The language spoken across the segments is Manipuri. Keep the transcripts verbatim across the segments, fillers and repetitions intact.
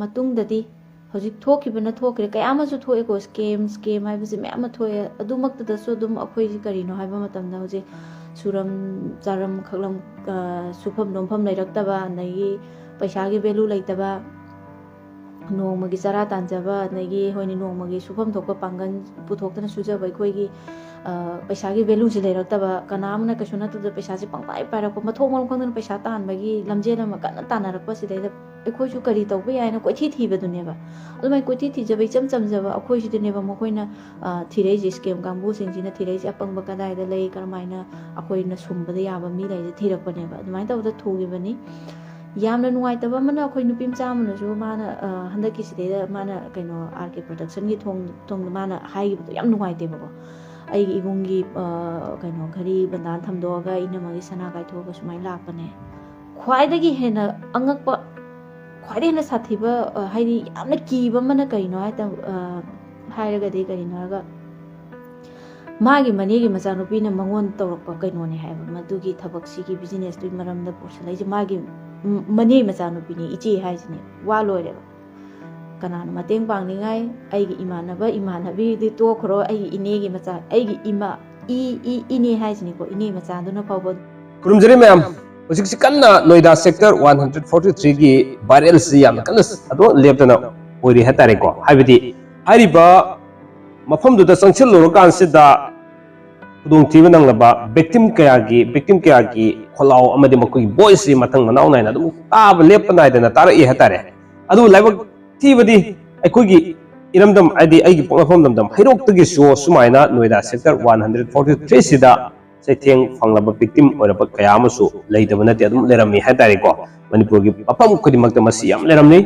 ꯃꯇꯨꯡꯗꯗꯤ ꯍꯧꯖꯤꯛ ꯊꯣꯛꯈꯤꯕꯅ ꯊꯣꯛꯈ꯭ꯔꯦ, ꯀꯌꯥ ꯑꯃꯁꯨ ꯊꯣꯛꯑꯦꯀꯣ, ꯁ꯭ꯀꯦꯝ ꯁ꯭ꯀꯦꯝ ꯍꯥꯏꯕꯁꯤ ꯃꯌꯥꯝ ꯑꯃ ꯊꯣꯛꯑꯦ꯫ ꯑꯗꯨꯃꯛꯇꯗꯁꯨ ꯑꯗꯨꯝ ꯑꯩꯈꯣꯏꯁꯤ ꯀꯔꯤꯅꯣ ꯍꯥꯏꯕ ꯃꯇꯝꯗ ꯍꯧꯖꯤꯛ ꯁꯨꯔꯝ ꯆꯥꯔꯝ ꯈꯛꯂꯝ, ꯁꯨꯐꯝ ꯅꯣꯝꯐꯝ ꯂꯩꯔꯛꯇꯕ, ꯑꯗꯒꯤ ꯄꯩꯁꯥꯒꯤ ꯚꯦꯂꯨ ꯂꯩꯇꯕ, ꯅꯣꯡꯃꯒꯤ ꯆꯔꯥ ꯇꯥꯟꯖꯕ, ꯑꯗꯒꯤ ꯍꯣꯏꯅꯦ, ꯅꯣꯡꯃꯒꯤ ꯁꯨꯐꯝ ꯊꯣꯛꯄ ꯄꯥꯡꯒꯜ ꯄꯨꯊꯣꯛꯇꯅ ꯁꯨꯖꯕ ꯑꯩꯈꯣꯏꯒꯤ ꯄꯩꯁꯥꯒꯤ ꯚꯦꯂꯨꯁꯤ ꯂꯩꯔꯛꯇꯕ, ꯀꯅꯥ ꯑꯃꯅ ꯀꯩꯁꯨ ꯅꯠꯇꯗ ꯄꯩꯁꯥꯁꯤ ꯄꯪꯄꯥꯏ ꯄꯥꯏꯔꯛꯄ, ꯃꯊꯣꯡ ꯃꯔꯝ ꯈꯪꯗꯅ ꯄꯩꯁꯥ ꯇꯥꯟꯕꯒꯤ ꯂꯝꯖꯦꯜ ꯑꯃ ꯀꯟꯅ ꯇꯥꯟꯅꯔꯛꯄꯁꯤꯗꯩꯗ ꯑꯩꯈꯣꯏꯁꯨ ꯀꯔꯤ ꯇꯧꯕ ꯌꯥꯏꯅ ꯀꯣꯏꯊꯤ ꯊꯤꯕꯗꯨꯅꯦꯕ꯫ ꯑꯗꯨꯃꯥꯏꯅ ꯀꯣꯏꯊꯤ ꯊꯤꯖꯕ, ꯏꯆꯝ ꯆꯝꯖꯕ ꯑꯩꯈꯣꯏꯁꯤꯗꯅꯦꯕ ꯃꯈꯣꯏꯅ ꯊꯤꯔꯛꯏꯁꯦ, ꯁ꯭ꯀꯦꯝ ꯀꯥꯡꯕꯨꯁꯤꯡꯁꯤꯅ ꯊꯤꯔꯛꯏꯁꯦ꯫ ꯑꯄꯪꯕ ꯀꯗꯥꯏꯗ ꯂꯩ, ꯀꯔꯝꯍꯥꯏꯅ ꯑꯩꯈꯣꯏꯅ ꯁꯨꯝꯕꯗ ꯌꯥꯕ ꯃꯤ ꯂꯩꯁꯦ ꯊꯤꯔꯛꯄꯅꯦꯕ꯫ ꯑꯗꯨꯃꯥꯏꯅ ꯇꯧꯕꯗ ꯊꯨꯈꯤꯕꯅꯤ꯫ ꯌꯥꯝꯅ ꯅꯨꯡꯉꯥꯏꯇꯕ ꯑꯃꯅ, ꯑꯩꯈꯣꯏ ꯅꯨꯄꯤ ꯃꯆꯥ ꯑꯃꯅꯁꯨ ꯃꯥꯅ ꯍꯟꯗꯛꯀꯤꯁꯤꯗꯩꯗ ꯃꯥꯅ ꯀꯩꯅꯣ, ꯑꯥꯔ ꯀꯦ ꯄ꯭ꯔꯗꯛꯁꯟꯒꯤ ꯊꯣꯡ ꯊꯣꯡꯗ ꯃꯥꯅ ꯍꯥꯏꯈꯤꯕꯗꯣ ꯌꯥꯝ ꯅꯨꯡꯉꯥꯏꯇꯦꯕꯀꯣ꯫ "ꯑꯩꯒꯤ ꯏꯕꯨꯡꯒꯤ ꯀꯩꯅꯣ, ꯘꯔꯤ ꯕꯟꯗꯥꯟ ꯊꯝꯗꯣꯛꯑꯒ ꯏꯅꯝꯃꯒꯤ ꯁꯅꯥ ꯀꯥꯏꯊꯣꯛꯑꯒ ꯁꯨꯃꯥꯏꯅ ꯂꯥꯛꯄꯅꯦ"꯫ ꯈ꯭ꯋꯥꯏꯗꯒꯤ ꯍꯦꯟꯅ ꯑꯉꯛꯄ, ꯈ꯭ꯋꯥꯏꯗꯒꯤ ꯍꯦꯟꯅ ꯁꯥꯊꯤꯕ, ꯍꯥꯏꯗꯤ ꯌꯥꯝꯅ ꯀꯤꯕ ꯑꯃꯅ ꯀꯔꯤꯅꯣ ꯍꯥꯏ ꯍꯥꯏꯔꯒꯗꯤ, ꯀꯔꯤꯅꯣ ꯍꯥꯏꯔꯒ, ꯃꯥꯒꯤ ꯃꯅꯦꯒꯤ ꯃꯆꯥꯅꯨꯄꯤꯅ ꯃꯉꯣꯟ ꯇꯧꯔꯛꯄ ꯀꯩꯅꯣꯅꯦ ꯍꯥꯏꯕ, ꯃꯗꯨꯒꯤ ꯊꯕꯛꯁꯤꯒꯤ, ꯕꯤꯖꯤꯅꯦꯁꯇꯨꯒꯤ ꯃꯔꯝꯗ ꯄꯨꯁꯜꯂꯛꯏꯁꯦ ꯃꯥꯒꯤ ꯃꯅꯦ ꯃꯆꯥꯅꯨꯄꯤꯅꯤ, ꯏꯆꯦ ꯍꯥꯏꯁꯤꯅꯦ꯫ ꯋꯥ ꯂꯣꯏꯔꯦꯕ꯫ ꯀꯅꯥꯅ ꯃꯇꯦꯡ ꯄꯥꯡꯅꯤꯡꯉꯥꯏ? ꯑꯩꯒꯤ ꯏꯃꯥꯟꯅꯕ ꯏꯃꯥꯟꯅꯕꯤꯗꯤ ꯇꯣꯛꯈ꯭ꯔꯣ, ꯑꯩꯒꯤ ꯏꯅꯦꯒꯤ ꯃꯆꯥ, ꯑꯩꯒꯤ ꯏꯃꯥ, ꯏ ꯏ ꯏꯅꯦ ꯍꯥꯏꯁꯤꯅꯤꯀꯣ, ꯏꯅꯦ ꯃꯆꯥꯗꯨꯅ ꯐꯥꯎꯕ꯫ ꯈꯨꯔꯨꯝꯖꯔꯤ ꯃꯌꯥꯝ꯫ ꯍꯧꯖꯤꯛꯁꯤ ꯀꯟꯅ ꯅꯣꯏꯗꯥ ꯁꯦꯛꯇꯔ ꯋꯥꯟ ꯍꯟꯗ꯭ꯔꯦꯠ ꯐꯣꯔꯇꯤ ꯊ꯭ꯔꯤꯒꯤ ꯚꯥꯏꯔꯦꯜꯁꯤ ꯌꯥꯝꯅ ꯀꯟꯅ ꯑꯗꯨꯝ ꯂꯦꯞꯇꯅ ꯑꯣꯏꯔꯤ ꯍꯥꯏꯇꯥꯔꯦꯀꯣ꯫ ꯍꯥꯏꯕꯗꯤ ꯍꯥꯏꯔꯤꯕ ꯃꯐꯝꯗꯨꯗ ꯆꯪꯁꯤꯜꯂꯨꯔꯀꯥꯟꯁꯤꯗ ꯈꯨꯗꯣꯡꯊꯤꯕ ꯅꯪꯂꯕ ꯚꯤꯛꯇꯤꯝ ꯀꯌꯥꯒꯤ, ꯚꯤꯛꯇꯤꯝ ꯀꯌꯥꯒꯤ ꯈꯣꯜꯂꯥꯎ ꯑꯃꯗꯤ ꯃꯈꯣꯏꯒꯤ ꯚꯣꯏꯁꯁꯤ ꯃꯊꯪ ꯃꯅꯥꯎ ꯅꯥꯏꯅ ꯑꯗꯨꯝ ꯇꯥꯕ ꯂꯦꯞꯄ ꯅꯥꯏꯗꯅ ꯇꯥꯔꯛꯏ ꯍꯥꯏꯇꯥꯔꯦ꯫ ꯑꯗꯨꯕꯨ ꯂꯥꯏꯕꯛ ꯊꯤꯕꯗꯤ ꯑꯩꯈꯣꯏꯒꯤ ꯏꯔꯝꯗꯝ, ꯍꯥꯏꯗꯤ ꯑꯩꯒꯤ ꯄꯣꯛꯅꯐꯝ ꯂꯝꯗꯝ ꯍꯩꯔꯣꯛꯇꯒꯤꯁꯨ ꯁꯨꯃꯥꯏꯅ Noida sector one hundred forty three ꯁꯤꯗ ꯆꯩꯊꯦꯡ ꯐꯪꯂꯕ ꯚꯤꯛꯇꯤꯝ ꯑꯣꯏꯔꯕ ꯀꯌꯥ ꯑꯃꯁꯨ ꯂꯩꯇꯕ ꯅꯠꯇꯦ, ꯑꯗꯨꯝ ꯂꯩꯔꯝꯃꯤ ꯍꯥꯏꯇꯥꯔꯦꯀꯣ꯫ ꯃꯅꯤꯄꯨꯔꯒꯤ ꯃꯐꯝ ꯈꯨꯗꯤꯡꯃꯛꯇ ꯃꯁꯤ ꯌꯥꯝ ꯂꯩꯔꯝꯃꯤ꯫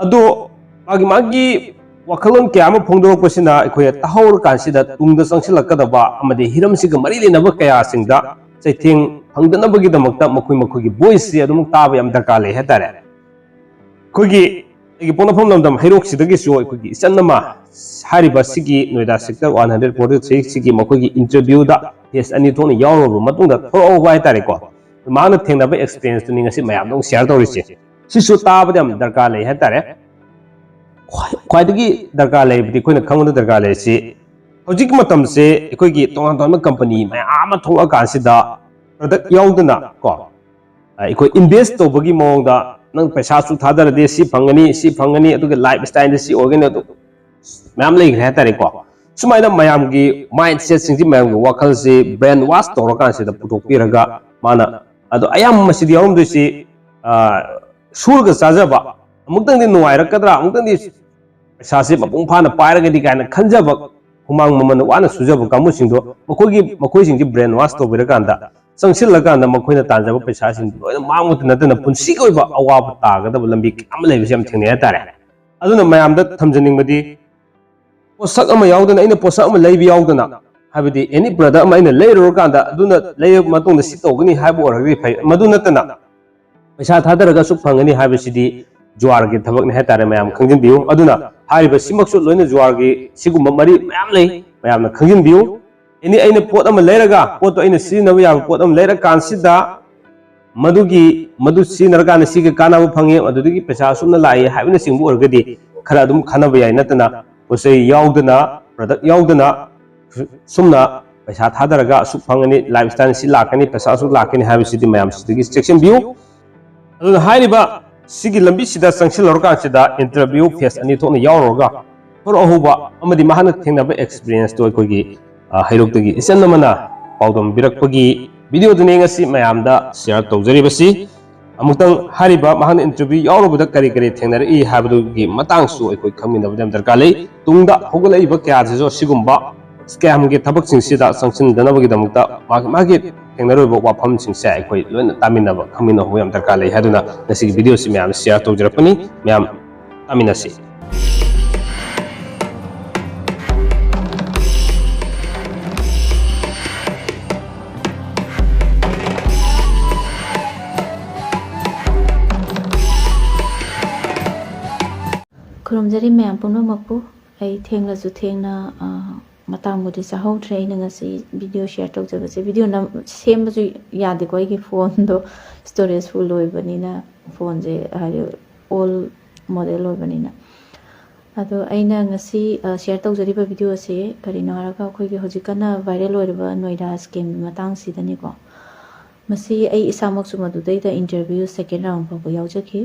ꯑꯗꯣ ꯃꯥꯒꯤ ꯃꯥꯒꯤ ꯋꯥꯈꯜꯂꯣꯟ ꯀꯌꯥ ꯑꯃ ꯐꯣꯡꯗꯣꯔꯛꯄꯁꯤꯅ ꯑꯩꯈꯣꯏ ꯇꯥꯍꯧꯔꯀꯥꯟꯁꯤꯗ ꯇꯨꯡꯗ ꯆꯪꯁꯤꯜꯂꯛꯀꯗꯕ ꯑꯃꯗꯤ ꯍꯤꯔꯝꯁꯤꯒ ꯃꯔꯤ ꯂꯩꯅꯕ ꯀꯌꯥꯁꯤꯡꯗ ꯆꯩꯊꯦꯡ ꯐꯪꯗꯅꯕꯒꯤꯗꯃꯛꯇ ꯃꯈꯣꯏ ꯃꯈꯣꯏꯒꯤ ꯚꯣꯏꯁꯁꯤ ꯑꯗꯨꯝ ꯇꯥꯕ ꯌꯥꯝ ꯗꯔꯀꯥꯔ ꯂꯩ ꯍꯥꯏꯇꯥꯔꯦ꯫ ꯑꯩꯈꯣꯏꯒꯤ ꯑꯩꯒꯤ ꯄꯣꯛꯅꯐꯝ ꯂꯝꯗꯝ ꯍꯩꯔꯣꯛꯁꯤꯗꯒꯤꯁꯨ ꯑꯩꯈꯣꯏꯒꯤ ꯏꯆꯟ ꯑꯃ ꯍꯥꯏꯔꯤꯕ ꯁꯤꯒꯤ Noida sector one hundred forty three ꯁꯤꯒꯤ ꯃꯈꯣꯏꯒꯤ ꯏꯟꯇꯔꯚ꯭ꯌꯨꯗ ꯐꯦꯁ ꯑꯅꯤ ꯊꯣꯛꯅ ꯌꯥꯎꯔꯨꯔꯕ ꯃꯇꯨꯡꯗ ꯊꯣꯔꯛꯍꯧꯕ ꯍꯥꯏꯇꯥꯔꯦꯀꯣ꯫ ꯃꯥꯅ ꯊꯦꯡꯅꯕ ꯑꯦꯛꯁꯄꯤꯔꯤꯌꯦꯟꯁꯇꯨꯅꯤ ꯉꯁꯤ ꯃꯌꯥꯝꯗ ꯑꯃꯨꯛ ꯁꯤꯌꯥꯔ ꯇꯧꯔꯤꯁꯦ꯫ ꯁꯤꯁꯨ ꯇꯥꯕꯗ ꯌꯥꯝ ꯗꯔꯀꯥꯔ ꯂꯩ ꯍꯥꯏꯇꯥꯔꯦ꯫ ꯈ꯭ꯋꯥꯏ- ꯈ꯭ꯋꯥꯏꯗꯒꯤ ꯗꯔꯀꯥꯔ ꯂꯩꯕꯗꯤ ꯑꯩꯈꯣꯏꯅ ꯈꯪꯕꯗ ꯗꯔꯀꯥꯔ ꯂꯩꯔꯤꯁꯤ, ꯍꯧꯖꯤꯛꯀꯤ ꯃꯇꯝꯁꯦ ꯑꯩꯈꯣꯏꯒꯤ ꯇꯣꯉꯥꯟ ꯇꯣꯉꯥꯟꯕ ꯀꯝꯄꯅꯤ ꯃꯌꯥꯝ ꯑꯃ ꯊꯣꯛꯂꯛꯑꯀꯥꯟꯁꯤꯗ product ꯌꯥꯎꯗꯅ ꯀꯣ, ꯑꯩꯈꯣꯏ invest ꯇꯧꯕꯒꯤ ꯃꯑꯣꯡꯗ ꯅꯪ ꯄꯩꯁꯥꯁꯨ ꯊꯥꯗꯔꯗꯤ ꯁꯤ ꯐꯪꯒꯅꯤ, ꯁꯤ ꯐꯪꯒꯅꯤ, ꯑꯗꯨꯒ life style ꯁꯤ ꯑꯣꯏꯒꯅꯤ, ꯑꯗꯨ ꯃꯌꯥꯝ ꯂꯩꯈ꯭ꯔꯦ ꯍꯥꯏꯇꯥꯔꯦꯀꯣ꯫ ꯁꯨꯃꯥꯏꯅ ꯃꯌꯥꯝꯒꯤ mindset ꯁꯤꯡꯁꯤ, ꯃꯌꯥꯝꯒꯤ ꯋꯥꯈꯜꯁꯤ brain wash ꯇꯧꯔꯀꯥꯟꯁꯤꯗ ꯄꯨꯊꯣꯛꯄꯤꯔꯒ ꯃꯥꯅ, ꯑꯗꯣ ꯑꯌꯥꯝꯕ ꯃꯁꯤꯗ ꯌꯥꯎꯔꯝꯗꯣꯏꯁꯤ, ꯑ, ꯁꯨꯔꯒ ꯆꯥꯖꯕ, ꯑꯃꯨꯛꯇꯪꯗꯤ ꯅꯨꯡꯉꯥꯏꯔꯛꯀꯗ꯭ꯔꯥ, ꯑꯃꯨꯛꯇꯪꯗꯤ ꯄꯩꯁꯥꯁꯤ ꯃꯄꯨꯡ ꯐꯥꯅ ꯄꯥꯏꯔꯒꯗꯤ ꯀꯥꯏꯅ ꯈꯟꯖꯕ, ꯍꯨꯃꯥꯡ ꯃꯃꯜ ꯋꯥꯅ ꯁꯨꯖꯕ ꯀꯥꯡꯕꯨꯁꯤꯡꯗꯣ, ꯃꯈꯣꯏꯒꯤ, ꯃꯈꯣꯏꯁꯤꯡꯁꯤ brain wash ꯇꯧꯕꯤꯔꯀꯥꯟꯗ, ꯆꯪꯁꯤꯜꯂꯀꯥꯟꯗ ꯃꯈꯣꯏꯅ ꯇꯥꯟꯖꯕ ꯄꯩꯁꯥꯁꯤꯡ ꯂꯣꯏꯅ ꯃꯥꯡꯕꯇ ꯅꯠꯇꯅ ꯄꯨꯟꯁꯤꯒꯤ ꯑꯣꯏꯕ ꯑꯋꯥꯕ ꯇꯥꯒꯗꯕ ꯂꯝꯕꯤ ꯀꯌꯥ ꯑꯃ ꯂꯩꯕꯁꯤ ꯌꯥꯝ ꯊꯦꯡꯅꯩ ꯍꯥꯏꯇꯥꯔꯦ꯫ ꯑꯗꯨꯅ ꯃꯌꯥꯝꯗ ꯊꯝꯖꯅꯤꯡꯕꯗꯤ, ꯄꯣꯠꯁꯛ ꯑꯃ ꯌꯥꯎꯗꯅ, ꯑꯩꯅ ꯄꯣꯠꯁꯛ ꯑꯃ ꯂꯩꯕ ꯌꯥꯎꯗꯅ, ꯍꯥꯏꯕꯗꯤ any product ꯑꯃ ꯑꯩꯅ ꯂꯩꯔꯨꯔꯀꯥꯟꯗ ꯑꯗꯨꯅ ꯂꯩꯔꯕ ꯃꯇꯨꯡꯗ ꯁꯤ ꯇꯧꯒꯅꯤ ꯍꯥꯏꯕ ꯑꯣꯏꯔꯒꯗꯤ ꯐꯩ, ꯃꯗꯨ ꯅꯠꯇꯅ ꯄꯩꯁꯥ ꯊꯥꯗꯔꯒ ꯑꯁꯨꯛ ꯐꯪꯒꯅꯤ ꯍꯥꯏꯕꯁꯤꯗꯤ ꯖꯨꯋꯥꯔꯒꯤ ꯊꯕꯛꯅꯤ ꯍꯥꯏꯇꯥꯔꯦ, ꯃꯌꯥꯝ ꯈꯪꯖꯤꯟꯕꯤꯌꯨ꯫ ꯑꯗꯨꯅ ꯍꯥꯏꯔꯤꯕ ꯁꯤꯃꯛꯁꯨ ꯂꯣꯏꯅ ꯖꯨꯋꯥꯔꯒꯤ ꯁꯤꯒꯨꯝꯕ ꯃꯔꯤ ꯃꯌꯥꯝ ꯂꯩ, ꯃꯌꯥꯝꯅ ꯈꯪꯖꯤꯟꯕꯤꯌꯨ꯫ ꯑꯦꯅꯤ, ꯑꯩꯅ ꯄꯣꯠ ꯑꯃ ꯂꯩꯔꯒ ꯄꯣꯠꯇꯣ ꯑꯩꯅ ꯁꯤꯖꯤꯟꯅꯕ ꯌꯥꯕ ꯄꯣꯠ ꯑꯃ ꯂꯩꯔꯀꯥꯟꯁꯤꯗ ꯃꯗꯨꯒꯤ, ꯃꯗꯨ ꯁꯤꯖꯤꯟꯅꯔꯀꯥꯟꯗ ꯁꯤꯒꯤ ꯀꯥꯟꯅꯕ ꯐꯪꯉꯤ, ꯑꯗꯨꯗꯒꯤ ꯄꯩꯁꯥ ꯑꯁꯨꯝꯅ ꯂꯥꯛꯏ ꯍꯥꯏꯕꯅꯆꯤꯡꯕ ꯑꯣꯏꯔꯒꯗꯤ ꯈꯔ ꯑꯗꯨꯝ ꯈꯟꯅꯕ ꯌꯥꯏ, ꯅꯠꯇꯅ ꯄꯣꯠ ꯆꯩ ꯌꯥꯎꯗꯅ, product ꯌꯥꯎꯗꯅ ꯁꯨꯝꯅ ꯄꯩꯁꯥ ꯊꯥꯗꯔꯒ ꯑꯁꯨꯛ ꯐꯪꯒꯅꯤ, life style ꯁꯤ ꯂꯥꯛꯀꯅꯤ, ꯄꯩꯁꯥ ꯑꯁꯨꯛ ꯂꯥꯛꯀꯅꯤ ꯍꯥꯏꯕꯁꯤꯗꯤ ꯃꯌꯥꯝ ꯁꯤꯗꯒꯤ ꯆꯦꯛꯁꯤꯟꯕꯤꯌꯨ꯫ ꯑꯗꯨꯅ ꯍꯥꯏꯔꯤꯕ ꯁꯤꯒꯤ ꯂꯝꯕꯤꯁꯤꯗ ꯆꯪꯁꯤꯜꯂꯨꯔꯀꯥꯟꯁꯤꯗ interview phase ꯑꯅꯤ ꯊꯣꯛꯅ ꯌꯥꯎꯔꯨꯔꯒ ꯊꯣꯔꯛꯍꯧꯕ ꯑꯃꯗꯤ ꯃꯍꯥꯛꯅ ꯊꯦꯡꯅꯕ experience ꯇꯨ ꯑꯩꯈꯣꯏꯒꯤ, ꯑ, ꯍꯩꯔꯣꯛꯇꯒꯤ ꯏꯆꯟ ꯑꯃꯅ ꯄꯥꯎꯗꯝꯕꯤꯔꯛꯄꯒꯤ video ꯗꯨꯅꯤ ꯉꯁꯤ ꯃꯌꯥꯝꯗ share ꯇꯧꯖꯔꯤꯕꯁꯤ꯫ ꯑꯃꯨꯛꯇꯪ ꯍꯥꯏꯔꯤꯕ ꯃꯍꯥꯛꯅ interview ꯌꯥꯎꯔꯨꯕꯗ ꯀꯔꯤ ꯀꯔꯤ ꯊꯦꯡꯅꯔꯛꯏ ꯍꯥꯏꯕꯗꯨꯒꯤ ꯃꯇꯥꯡꯁꯨ ꯑꯩꯈꯣꯏ ꯈꯪꯃꯤꯟꯅꯕꯗ ꯌꯥꯝ ꯗꯔꯀꯥꯔ ꯂꯩ꯫ ꯇꯨꯡꯗ ꯍꯧꯒꯠꯂꯛꯏꯕ ꯀꯌꯥꯁꯤꯁꯨ ꯑꯁꯤꯒꯨꯝꯕ scam ꯒꯤ ꯊꯕꯛꯁꯤꯡꯁꯤꯗ ꯆꯪꯁꯤꯟꯗꯅꯕꯒꯤꯗꯃꯛꯇ ꯃꯥꯒꯤ, ꯃꯥꯒꯤ ꯊꯦꯡꯅꯔꯨꯕ ꯋꯥꯐꯝꯁꯤꯡꯁꯦ ꯑꯩꯈꯣꯏ ꯂꯣꯏꯅ ꯇꯥꯃꯤꯟꯅꯕ, ꯈꯪꯃꯤꯟꯅꯍꯧꯕ ꯌꯥꯝ ꯗꯔꯀꯥꯔ ꯂꯩ ꯍꯥꯏꯗꯨꯅ ꯉꯁꯤꯒꯤ video ꯁꯤ ꯃꯌꯥꯝꯗ share ꯇꯧꯖꯔꯛꯄꯅꯤ꯫ ꯃꯌꯥꯝ ꯇꯥꯃꯤꯟꯅꯁꯤ꯫ ꯈꯨꯔꯨꯝꯖꯔꯤ ꯃꯌꯥꯝ ꯄꯨꯝꯅꯃꯛꯄꯨ꯫ ꯑꯩ ꯊꯦꯡꯂꯁꯨ ꯊꯦꯡꯅ, ꯑ, ꯃꯇꯥꯡꯕꯨꯗꯤ ꯆꯥꯍꯧꯗ꯭ꯔꯦ ꯑꯩꯅ ꯉꯁꯤ ꯚꯤꯗꯤꯑꯣ ꯁꯤꯌꯔ ꯇꯧꯖꯕꯁꯦ꯫ ꯚꯤꯗꯤꯑꯣ ꯅꯝ ꯁꯦꯝꯕꯁꯨ ꯌꯥꯗꯦꯀꯣ, ꯑꯩꯒꯤ ꯐꯣꯟꯗꯣ ꯁ꯭ꯇꯣꯔꯦꯖ ꯐꯨꯜ ꯑꯣꯏꯕꯅꯤꯅ, ꯐꯣꯟꯁꯦ ꯍꯥꯏꯗꯤ ꯑꯣꯜ ꯃꯣꯗꯦꯜ ꯑꯣꯏꯕꯅꯤꯅ꯫ ꯑꯗꯣ ꯑꯩꯅ ꯉꯁꯤ ꯁꯤꯌꯔ ꯇꯧꯖꯔꯤꯕ ꯚꯤꯗꯤꯑꯣꯁꯦ ꯀꯔꯤꯅꯣ ꯍꯥꯏꯔꯒ, ꯑꯩꯈꯣꯏꯒꯤ ꯍꯧꯖꯤꯛ ꯀꯟꯅ ꯚꯥꯏꯔꯦꯜ ꯑꯣꯏꯔꯤꯕ ꯅꯣꯏꯗꯥ ꯁ꯭ꯀꯦꯝꯒꯤ ꯃꯇꯥꯡꯁꯤꯗꯅꯤꯀꯣ꯫ ꯃꯁꯤ ꯑꯩ ꯏꯁꯥꯃꯛꯁꯨ ꯃꯗꯨꯗꯩꯗ ꯏꯟꯇꯔꯚ꯭ꯌꯨ ꯁꯦꯀꯦꯟ ꯔꯥꯎꯟ ꯐꯥꯎꯕ ꯌꯥꯎꯖꯈꯤ꯫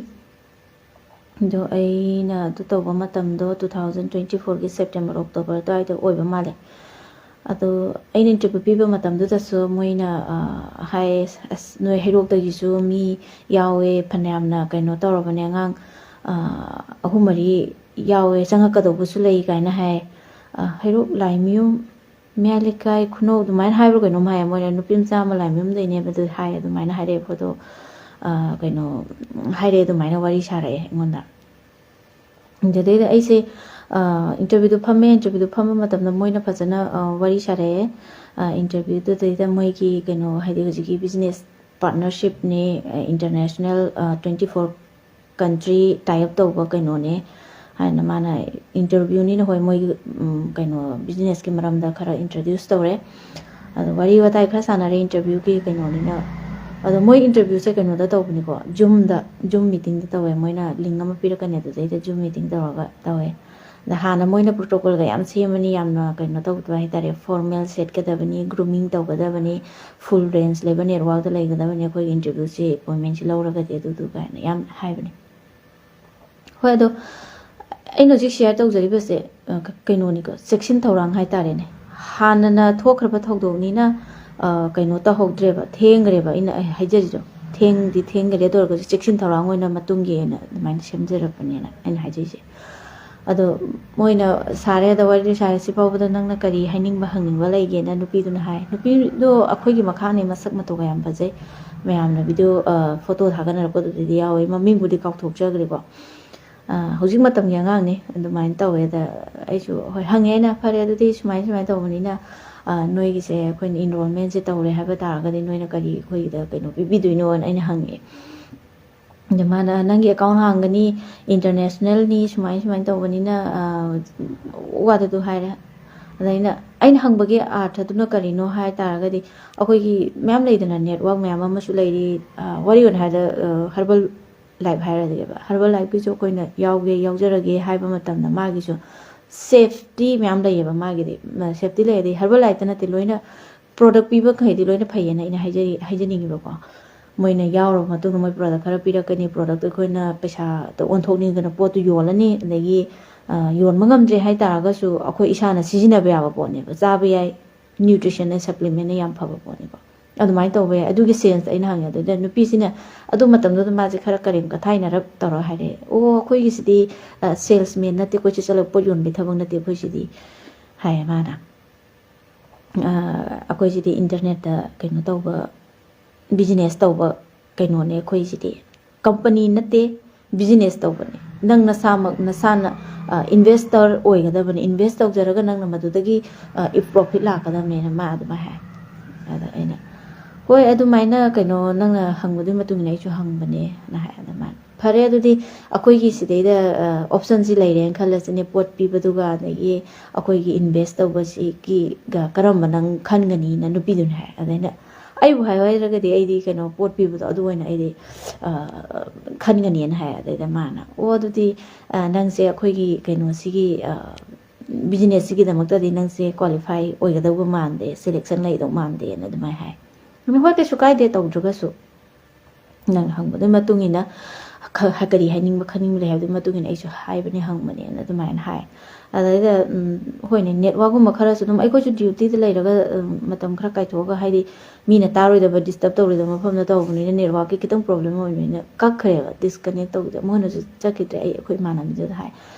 ꯑꯗꯣ ꯑꯩꯅ ꯑꯗꯨ ꯇꯧꯕ ꯃꯇꯝꯗꯣ ꯇꯨ ꯊꯥꯎꯖꯟ ꯇ꯭ꯋꯦꯟꯇꯤ ꯐꯣꯔꯒꯤ ꯁꯦꯞꯇꯦꯝꯕꯔ, ꯑꯣꯛꯇꯣꯕꯔ ꯑꯗꯨꯋꯥꯏꯗ ꯑꯣꯏꯕ ꯃꯥꯜꯂꯦ꯫ ꯑꯗꯣ ꯑꯩꯅ ꯏꯟꯇꯔꯚ꯭ꯌꯨ ꯄꯤꯕ ꯃꯇꯝꯗꯨꯗꯁꯨ ꯃꯣꯏꯅ, ꯑ, ꯍꯥꯏ, "ꯑꯁ, ꯅꯣꯏ ꯍꯩꯔꯣꯛꯇꯒꯤꯁꯨ ꯃꯤ ꯌꯥꯎꯋꯦ, ꯐꯅꯌꯥꯝꯅ ꯀꯩꯅꯣ ꯇꯧꯔꯕꯅꯦ, ꯑꯉꯥꯡ, ꯑ, ꯑꯍꯨꯝ ꯃꯔꯤ ꯌꯥꯎꯋꯦ, ꯆꯪꯉꯛꯀꯗꯧꯕꯁꯨ ꯂꯩ" ꯀꯥꯏꯅ ꯍꯥꯏ꯫ ꯑ, ꯍꯩꯔꯣꯛ ꯂꯥꯏꯃꯌꯨꯝ, ꯃꯌꯥꯏ ꯂꯩꯀꯥꯏ ꯈꯨꯅꯧ ꯑꯗꯨꯃꯥꯏꯅ ꯍꯥꯏꯕ꯭ꯔꯥ ꯀꯩꯅꯣꯝ ꯍꯥꯏ, ꯃꯣꯏꯅ ꯅꯨꯄꯤ ꯃꯆꯥ ꯑꯃ ꯂꯥꯏꯃꯌꯨꯝꯗꯩꯅꯦꯕ ꯑꯗꯨ ꯍꯥꯏ, ꯑꯗꯨꯃꯥꯏꯅ ꯍꯥꯏꯔꯛꯑꯦ꯫ ꯐꯣꯇꯣ, ꯑ, ꯀꯩꯅꯣ ꯍꯥꯏꯔꯛꯑꯦ, ꯑꯗꯨꯃꯥꯏꯅ ꯋꯥꯔꯤ ꯁꯥꯔꯛꯑꯦ ꯑꯩꯉꯣꯟꯗ꯫ ꯑꯗꯨꯗꯩꯗ ꯑꯩꯁꯦ, ꯑ, ꯏꯟꯇꯔꯚ꯭ꯌꯨꯗꯨ ꯐꯝꯃꯦ꯫ ꯏꯟꯇꯔꯚ꯭ꯌꯨꯗꯨ ꯐꯝꯕ ꯃꯇꯝꯗ ꯃꯣꯏꯅ ꯐꯖꯅ, ꯑ, ꯋꯥꯔꯤ ꯁꯥꯔꯛꯑꯦ꯫ ꯑ, ꯏꯟꯇꯔꯚ꯭ꯌꯨꯗꯨꯗꯩꯗ ꯃꯣꯏꯒꯤ ꯀꯩꯅꯣ, ꯍꯥꯏꯗꯤ ꯍꯧꯖꯤꯛꯀꯤ ꯕꯤꯖꯤꯅꯦꯁ ꯄꯥꯔꯠꯅꯔꯁꯤꯞꯅꯦ, ꯑ, ꯏꯟꯇꯔꯅꯦꯁꯅꯦꯜ, ꯑ, ꯇ꯭ꯋꯦꯟꯇꯤ ꯐꯣꯔ ꯀꯟꯇ꯭ꯔꯤ ꯇꯥꯏ ꯑꯞ ꯇꯧꯕ ꯀꯩꯅꯣꯅꯦ ꯍꯥꯏꯅ ꯃꯥꯅ ꯏꯟꯇꯔꯚ꯭ꯌꯨꯅꯤꯅ, ꯍꯣꯏ, ꯃꯣꯏꯒꯤ, ꯎꯝ, ꯀꯩꯅꯣ, ꯕꯤꯖꯤꯅꯦꯁꯀꯤ ꯃꯔꯝꯗ ꯈꯔ ꯏꯟꯇ꯭ꯔꯣꯗ꯭ꯌꯨꯁ ꯇꯧꯔꯦ꯫ ꯑꯗꯣ ꯋꯥꯔꯤ ꯋꯥꯇꯥꯏ ꯈꯔ ꯁꯥꯟꯅꯔꯦ ꯏꯟꯇꯔꯚ꯭ꯌꯨꯒꯤ ꯀꯩꯅꯣꯅꯤꯅ꯫ ꯑꯗꯣ ꯃꯣꯏ ꯏꯟꯇꯔꯚ꯭ꯌꯨꯁꯦ ꯀꯩꯅꯣꯗ ꯇꯧꯕꯅꯤꯀꯣ, ꯖꯨꯝꯗ, ꯖꯨꯝ ꯃꯤꯇꯤꯡꯗ ꯇꯧꯋꯦ꯫ ꯃꯣꯏꯅ ꯂꯤꯡ ꯑꯃ ꯄꯤꯔꯛꯀꯅꯤ, ꯑꯗꯨꯗꯩꯗ ꯖꯨꯝ ꯃꯤꯇꯤꯡ ꯇꯧꯔꯒ ꯇꯧꯋꯦ꯫ ꯑꯗ ꯍꯥꯟꯅ ꯃꯣꯏꯅ ꯄ꯭ꯔꯣꯇꯣꯀꯣꯜꯒ ꯌꯥꯝ ꯁꯦꯝꯃꯅꯤ, ꯌꯥꯝꯅ ꯀꯩꯅꯣ ꯇꯧꯒꯗꯕ ꯍꯥꯏꯇꯥꯔꯦ, ꯐꯣꯔꯃꯦꯜ ꯁꯦꯠꯀꯗꯕꯅꯤ, ꯒ꯭ꯔꯨꯃꯤꯡ ꯇꯧꯒꯗꯕꯅꯤ, ꯐꯨꯜ ꯔꯦꯟꯖ ꯂꯩꯕ ꯅꯦꯠꯋꯥꯛꯇ ꯂꯩꯒꯗꯕꯅꯤ, ꯑꯩꯈꯣꯏꯒꯤ ꯏꯟꯇꯔꯚ꯭ꯌꯨꯁꯤ ꯑꯦꯄꯣꯏꯟꯃꯦꯟꯁꯤ ꯂꯧꯔꯒꯗꯤ ꯑꯗꯨꯗꯨ ꯀꯥꯏꯅ ꯌꯥꯝ ꯍꯥꯏꯕꯅꯤ꯫ ꯍꯣꯏ, ꯑꯗꯣ ꯑꯩꯅ ꯍꯧꯖꯤꯛ ꯁꯤꯌꯔ ꯇꯧꯖꯔꯤꯕꯁꯦ, ꯑ, ꯀ-, ꯀꯩꯅꯣꯅꯤꯀꯣ, ꯆꯦꯛꯁꯤꯟ ꯊꯧꯔꯥꯡ ꯍꯥꯏꯇꯥꯔꯦꯅꯦ꯫ ꯍꯥꯟꯅꯅ ꯊꯣꯛꯈ꯭ꯔꯕ ꯊꯧꯗꯣꯛꯅꯤꯅ, ꯑ, ꯀꯩꯅꯣ ꯇꯧꯍꯧꯗ꯭ꯔꯦꯕ, ꯊꯦꯡꯈ꯭ꯔꯦꯕ꯫ ꯑꯩꯅ, ꯑꯩ ꯍꯥꯏꯖꯔꯤꯗꯣ, ꯊꯦꯡꯗꯤ ꯊꯦꯡꯈ꯭ꯔꯦ, ꯑꯗꯨ ꯑꯣꯏꯔꯒꯁꯨ ꯆꯦꯛꯁꯤꯟ ꯊꯧꯔꯥꯡ ꯑꯣꯏꯅ ꯃꯇꯨꯡꯒꯤ ꯑꯣꯏꯅ ꯑꯗꯨꯃꯥꯏꯅ ꯁꯦꯝꯖꯔꯛꯄꯅꯦꯅ ꯑꯩꯅ ꯍꯥꯏꯖꯩꯁꯦ꯫ ꯑꯗꯣ ꯃꯣꯏꯅ ꯁꯥꯔꯦ, ꯑꯗ ꯋꯥꯔꯤ ꯁꯥꯔꯦ, ꯁꯤ ꯐꯥꯎꯕꯗ ꯅꯪꯅ ꯀꯔꯤ ꯍꯥꯏꯅꯤꯡꯕ, ꯍꯪꯅꯤꯡꯕ ꯂꯩꯒꯦꯅ ꯅꯨꯄꯤꯗꯨꯅ ꯍꯥꯏ꯫ ꯅꯨꯄꯤꯗꯣ ꯑꯩꯈꯣꯏꯒꯤ ꯃꯈꯥꯅꯦ, ꯃꯁꯛ ꯃꯇꯧꯒ ꯌꯥꯝ ꯐꯖꯩ꯫ ꯃꯌꯥꯝꯅ ꯚꯤꯗꯤꯑꯣ, ꯑ, ꯐꯣꯇꯣ ꯊꯥꯒꯠꯅꯔꯛꯄꯗꯨꯗꯗꯤ ꯌꯥꯎꯋꯦ, ꯃꯃꯤꯡꯕꯨꯗꯤ ꯀꯥꯎꯊꯣꯛꯆꯈ꯭ꯔꯦꯀꯣ꯫ ꯑ, ꯍꯧꯖꯤꯛ ꯃꯇꯝꯒꯤ ꯑꯉꯥꯡꯅꯤ, ꯑꯗꯨꯃꯥꯏꯅ ꯇꯧꯋꯦ꯫ ꯑꯗ ꯑꯩꯁꯨ, ꯍꯣꯏ, ꯍꯪꯉꯦ ꯑꯩꯅ, "ꯐꯔꯦ, ꯑꯗꯨꯗꯤ ꯁꯨꯃꯥꯏ ꯁꯨꯃꯥꯏꯅ ꯇꯧꯕꯅꯤꯅ, ꯑ, ꯅꯣꯏꯒꯤꯁꯦ ꯑꯩꯈꯣꯏꯅ ꯏꯟꯔꯣꯜꯃꯦꯟꯁꯦ ꯇꯧꯔꯦ ꯍꯥꯏꯕ ꯇꯥꯔꯒꯗꯤ ꯅꯣꯏꯅ ꯀꯔꯤ ꯑꯩꯈꯣꯏꯒꯤꯗ ꯀꯩꯅꯣ ꯄꯤꯕꯤꯗꯣꯏꯅꯣꯅ?" ꯑꯩꯅ ꯍꯪꯉꯛꯑꯦ꯫ ꯑꯗ ꯃꯥꯅ, "ꯅꯪꯒꯤ ꯑꯦꯀꯥꯎꯟ ꯍꯥꯡꯒꯅꯤ, ꯏꯟꯇꯔꯅꯦꯁꯅꯦꯜꯅꯤ, ꯁꯨꯃꯥꯏ ꯁꯨꯃꯥꯏꯅ ꯇꯧꯕꯅꯤꯅ", ꯑ, ꯋꯥꯗꯨ ꯑꯗꯨ ꯍꯥꯏꯔꯦ꯫ ꯑꯗ ꯑꯩꯅ ꯑꯩꯅ ꯍꯪꯕꯒꯤ ꯑꯥꯔꯊꯗꯨꯅ ꯀꯔꯤꯅꯣ ꯍꯥꯏ ꯇꯥꯔꯒꯗꯤ, ꯑꯩꯈꯣꯏꯒꯤ ꯃꯌꯥꯝ ꯂꯩꯗꯅ, ꯅꯦꯠꯋꯥꯛ ꯃꯌꯥꯝ ꯑꯃꯁꯨ ꯂꯩꯔꯤ꯫ ꯑ, ꯋꯥꯔꯤ ꯑꯣꯏꯅ ꯍꯥꯏꯔꯗ, ꯑ, ꯍꯔꯕꯜ ꯂꯥꯏꯐ ꯍꯥꯏꯔꯗꯤꯕ, ꯍꯔꯕꯜ ꯂꯥꯏꯐꯀꯤꯁꯨ ꯑꯩꯈꯣꯏꯅ ꯌꯥꯎꯒꯦ, ꯌꯥꯎꯖꯔꯒꯦ ꯍꯥꯏꯕ ꯃꯇꯝꯗ ꯃꯥꯒꯤꯁꯨ ꯁꯦꯐꯇꯤ ꯃꯌꯥꯝ ꯂꯩꯌꯦꯕ꯫ ꯃꯥꯒꯤꯗꯤ ꯁꯦꯐꯇꯤ ꯂꯩꯔꯗꯤ ꯍꯔꯕꯜ ꯂꯥꯏꯐꯇ ꯅꯠꯇꯦ, ꯂꯣꯏꯅ ꯄ꯭ꯔꯣꯗꯛ ꯄꯤꯕ ꯃꯈꯩꯗꯤ ꯂꯣꯏꯅ ꯐꯩꯌꯦꯅ ꯑꯩꯅ ꯍꯥꯏꯖꯔꯤ, ꯍꯥꯏꯖꯅꯤꯡꯉꯤꯕꯀꯣ꯫ ꯃꯣꯏꯅ ꯌꯥꯎꯔꯕ ꯃꯇꯨꯡꯗ ꯃꯣꯏ ꯄ꯭ꯔꯣꯗꯛ ꯈꯔ ꯄꯤꯔꯛꯀꯅꯤ, ꯄ꯭ꯔꯣꯗꯛꯇꯣ ꯑꯩꯈꯣꯏꯅ ꯄꯩꯁꯥꯗ ꯑꯣꯟꯊꯣꯛꯅꯤꯡꯗꯅ ꯄꯣꯠꯇꯨ ꯌꯣꯜꯂꯅꯤ, ꯑꯗꯒꯤ, ꯑ, ꯌꯣꯟꯕ ꯉꯝꯗ꯭ꯔꯦ ꯍꯥꯏ ꯇꯥꯔꯒꯁꯨ ꯑꯩꯈꯣꯏ ꯏꯁꯥꯅ ꯁꯤꯖꯤꯟꯅꯕ ꯌꯥꯕ ꯄꯣꯠꯅꯦꯕ, ꯆꯥꯕ ꯌꯥꯏ, ꯅ꯭ꯌꯨꯇ꯭ꯔꯤꯁꯟꯅ, ꯁꯄ꯭ꯂꯤꯃꯦꯟꯅ ꯌꯥꯝ ꯐꯕ ꯄꯣꯠꯅꯦꯕ꯫ ꯑꯗꯨꯃꯥꯏꯅ ꯇꯧꯕ ꯌꯥꯏ꯫ ꯑꯗꯨꯒꯤ ꯁꯦꯟꯁꯇ ꯑꯩꯅ ꯍꯪꯉꯦ꯫ ꯑꯗꯨꯗ ꯅꯨꯄꯤꯁꯤꯅ ꯑꯗꯨ ꯃꯇꯝꯗꯨꯗ ꯃꯥꯁꯦ ꯈꯔ ꯀꯔꯦꯝ ꯀꯊꯥꯏꯅꯔꯞ ꯇꯧꯔ ꯍꯥꯏꯔꯛꯑꯦ, "ꯑꯣ, ꯑꯩꯈꯣꯏꯒꯤꯁꯤꯗꯤ, ꯑ, ꯁꯦꯜꯁꯃꯦꯟ ꯅꯠꯇꯦ, ꯑꯩꯈꯣꯏ ꯆꯠ ꯆꯠꯂꯒ ꯄꯣꯠ ꯌꯣꯟꯕꯒꯤ ꯊꯕꯛ ꯅꯠꯇꯦ ꯑꯩꯈꯣꯏꯁꯤꯗꯤ", ꯍꯥꯏꯌꯦ ꯃꯥꯅ꯫ "ꯑ, ꯑꯩꯈꯣꯏꯁꯤꯗꯤ ꯏꯟꯇꯔꯅꯦꯠꯇ ꯀꯩꯅꯣ ꯇꯧꯕ, ꯕꯤꯖꯤꯅꯦꯁ ꯇꯧꯕ ꯀꯩꯅꯣꯅꯦ ꯑꯩꯈꯣꯏꯁꯤꯗꯤ꯫ ꯀꯝꯄꯅꯤ ꯅꯠꯇꯦ, ꯕꯤꯖꯤꯅꯦꯁ ꯇꯧꯕꯅꯦ꯫ ꯅꯪ ꯅꯁꯥꯃꯛ ꯅꯁꯥꯅ, ꯑ, ꯏꯟꯚꯦꯁꯇꯔ ꯑꯣꯏꯒꯗꯕꯅꯤ꯫ ꯏꯟꯚꯦꯁ ꯇꯧꯖꯔꯒ ꯅꯪꯅ ꯃꯗꯨꯗꯒꯤ, ꯑ, ꯄ꯭ꯔꯣꯐꯤꯠ ꯂꯥꯛꯀꯗꯕꯅꯦꯅ" ꯃꯥ ꯑꯗꯨꯃꯥꯏꯅ ꯍꯥꯏ꯫ ꯑꯗ ꯑꯩꯅ, "ꯍꯣꯏ, ꯑꯗꯨꯃꯥꯏꯅ ꯀꯩꯅꯣ ꯅꯪꯅ ꯍꯪꯕꯗꯨꯒꯤ ꯃꯇꯨꯡ ꯏꯟꯅ ꯑꯩꯁꯨ ꯍꯪꯕꯅꯦꯅ" ꯍꯥꯏ꯫ ꯑꯗ ꯃꯥꯅ, "ꯐꯔꯦ, ꯑꯗꯨꯗꯤ ꯑꯩꯈꯣꯏꯒꯤ ꯁꯤꯗꯩꯗ, ꯑ, ꯑꯣꯞꯁꯟꯁꯤ ꯂꯩꯔꯦꯅ ꯈꯜꯂꯁꯤꯅꯦ, ꯄꯣꯠ ꯄꯤꯕꯗꯨꯒ ꯑꯗꯒꯤ ꯑꯩꯈꯣꯏꯒꯤ ꯏꯟꯚꯦꯁ ꯇꯧꯕꯁꯤꯒꯤꯒ ꯀꯔꯝꯕ ꯅꯪ ꯈꯟꯒꯅꯤꯅ?" ꯅꯨꯄꯤꯗꯨꯅ ꯍꯥꯏ꯫ ꯑꯗ ꯑꯩꯅ, "ꯑꯩꯕꯨ ꯍꯥꯏꯌꯨ ꯍꯥꯏꯔꯒꯗꯤ ꯑꯩꯗꯤ ꯀꯩꯅꯣ, ꯄꯣꯠ ꯄꯤꯕꯗꯣ ꯑꯗꯨ ꯑꯣꯏꯅ ꯑꯩꯗꯤ, ꯑ, ꯈꯟꯒꯅꯤꯅ" ꯍꯥꯏ꯫ ꯑꯗꯩꯗ ꯃꯥꯅ, "ꯑꯣ, ꯑꯗꯨꯗꯤ, ꯑ, ꯅꯪꯁꯦ ꯑꯩꯈꯣꯏꯒꯤ ꯀꯩꯅꯣꯁꯤꯒꯤ, ꯑ, ꯕꯤꯖꯤꯅꯦꯁꯁꯤꯒꯤꯗꯃꯛꯇꯗꯤ ꯅꯪꯁꯦ ꯀ꯭ꯋꯥꯂꯤꯐꯥꯏ ꯑꯣꯏꯒꯗꯧꯕ ꯃꯥꯟꯗꯦ, ꯁꯦꯂꯦꯛꯁꯟ ꯂꯩꯗꯧ ꯃꯥꯟꯗꯦꯅ" ꯑꯗꯨꯃꯥꯏꯅ ꯍꯥꯏ꯫ ꯑꯩꯅ, "ꯍꯣꯏ, ꯀꯩꯁꯨ ꯀꯥꯏꯗꯦ, ꯇꯧꯗ꯭ꯔꯒꯁꯨ ꯅꯪꯅ ꯍꯪꯕꯗꯨꯒꯤ ꯃꯇꯨꯡ ꯏꯟꯅ ꯈ-, ꯍ-, ꯀꯔꯤ ꯍꯥꯏꯅꯤꯡꯕ ꯈꯪꯅꯤꯡꯕ ꯂꯩ ꯍꯥꯏꯕꯗꯨꯒꯤ ꯃꯇꯨꯡ ꯏꯟꯅ ꯑꯩꯁꯨ ꯍꯥꯏꯕꯅꯦ, ꯍꯪꯕꯅꯦꯅ" ꯑꯗꯨꯃꯥꯏꯅ ꯍꯥꯏ꯫ ꯑꯗꯩꯗ, ꯎꯝ, ꯍꯣꯏꯅꯦ, ꯅꯦꯠꯋꯥꯛꯀꯨꯝꯕ ꯈꯔꯁꯨ ꯑꯗꯨꯝ ꯑꯩꯈꯣꯏꯁꯨ ꯗ꯭ꯌꯨꯇꯤꯗ ꯂꯩꯔꯒ, ꯎꯝ, ꯃꯇꯝ ꯈꯔ ꯀꯥꯏꯊꯣꯛꯑꯒ, ꯍꯥꯏꯗꯤ ꯃꯤꯅ ꯇꯥꯔꯣꯏꯗꯕ, ꯗꯤꯁꯇꯔꯕ ꯇꯧꯔꯣꯏꯗꯕ ꯃꯐꯝꯗ ꯇꯧꯕꯅꯤꯅ ꯅꯦꯠꯋꯥꯛꯀꯤ ꯈꯤꯇꯪ ꯄ꯭ꯔꯣꯕ꯭ꯂꯦꯝ ꯑꯣꯏꯕꯅꯤꯅ ꯀꯛꯈ꯭ꯔꯦꯕ, ꯗꯤꯁꯀꯅꯦꯛ ꯇꯧꯕꯗ꯫ ꯑꯃꯨꯛ ꯍꯟꯅꯁꯨ ꯆꯠꯈꯤꯗ꯭ꯔꯦ꯫ ꯑꯩ ꯑꯩꯈꯣꯏ ꯏꯃꯥꯟꯅꯕꯤꯗꯨꯗ ꯍꯥꯏ,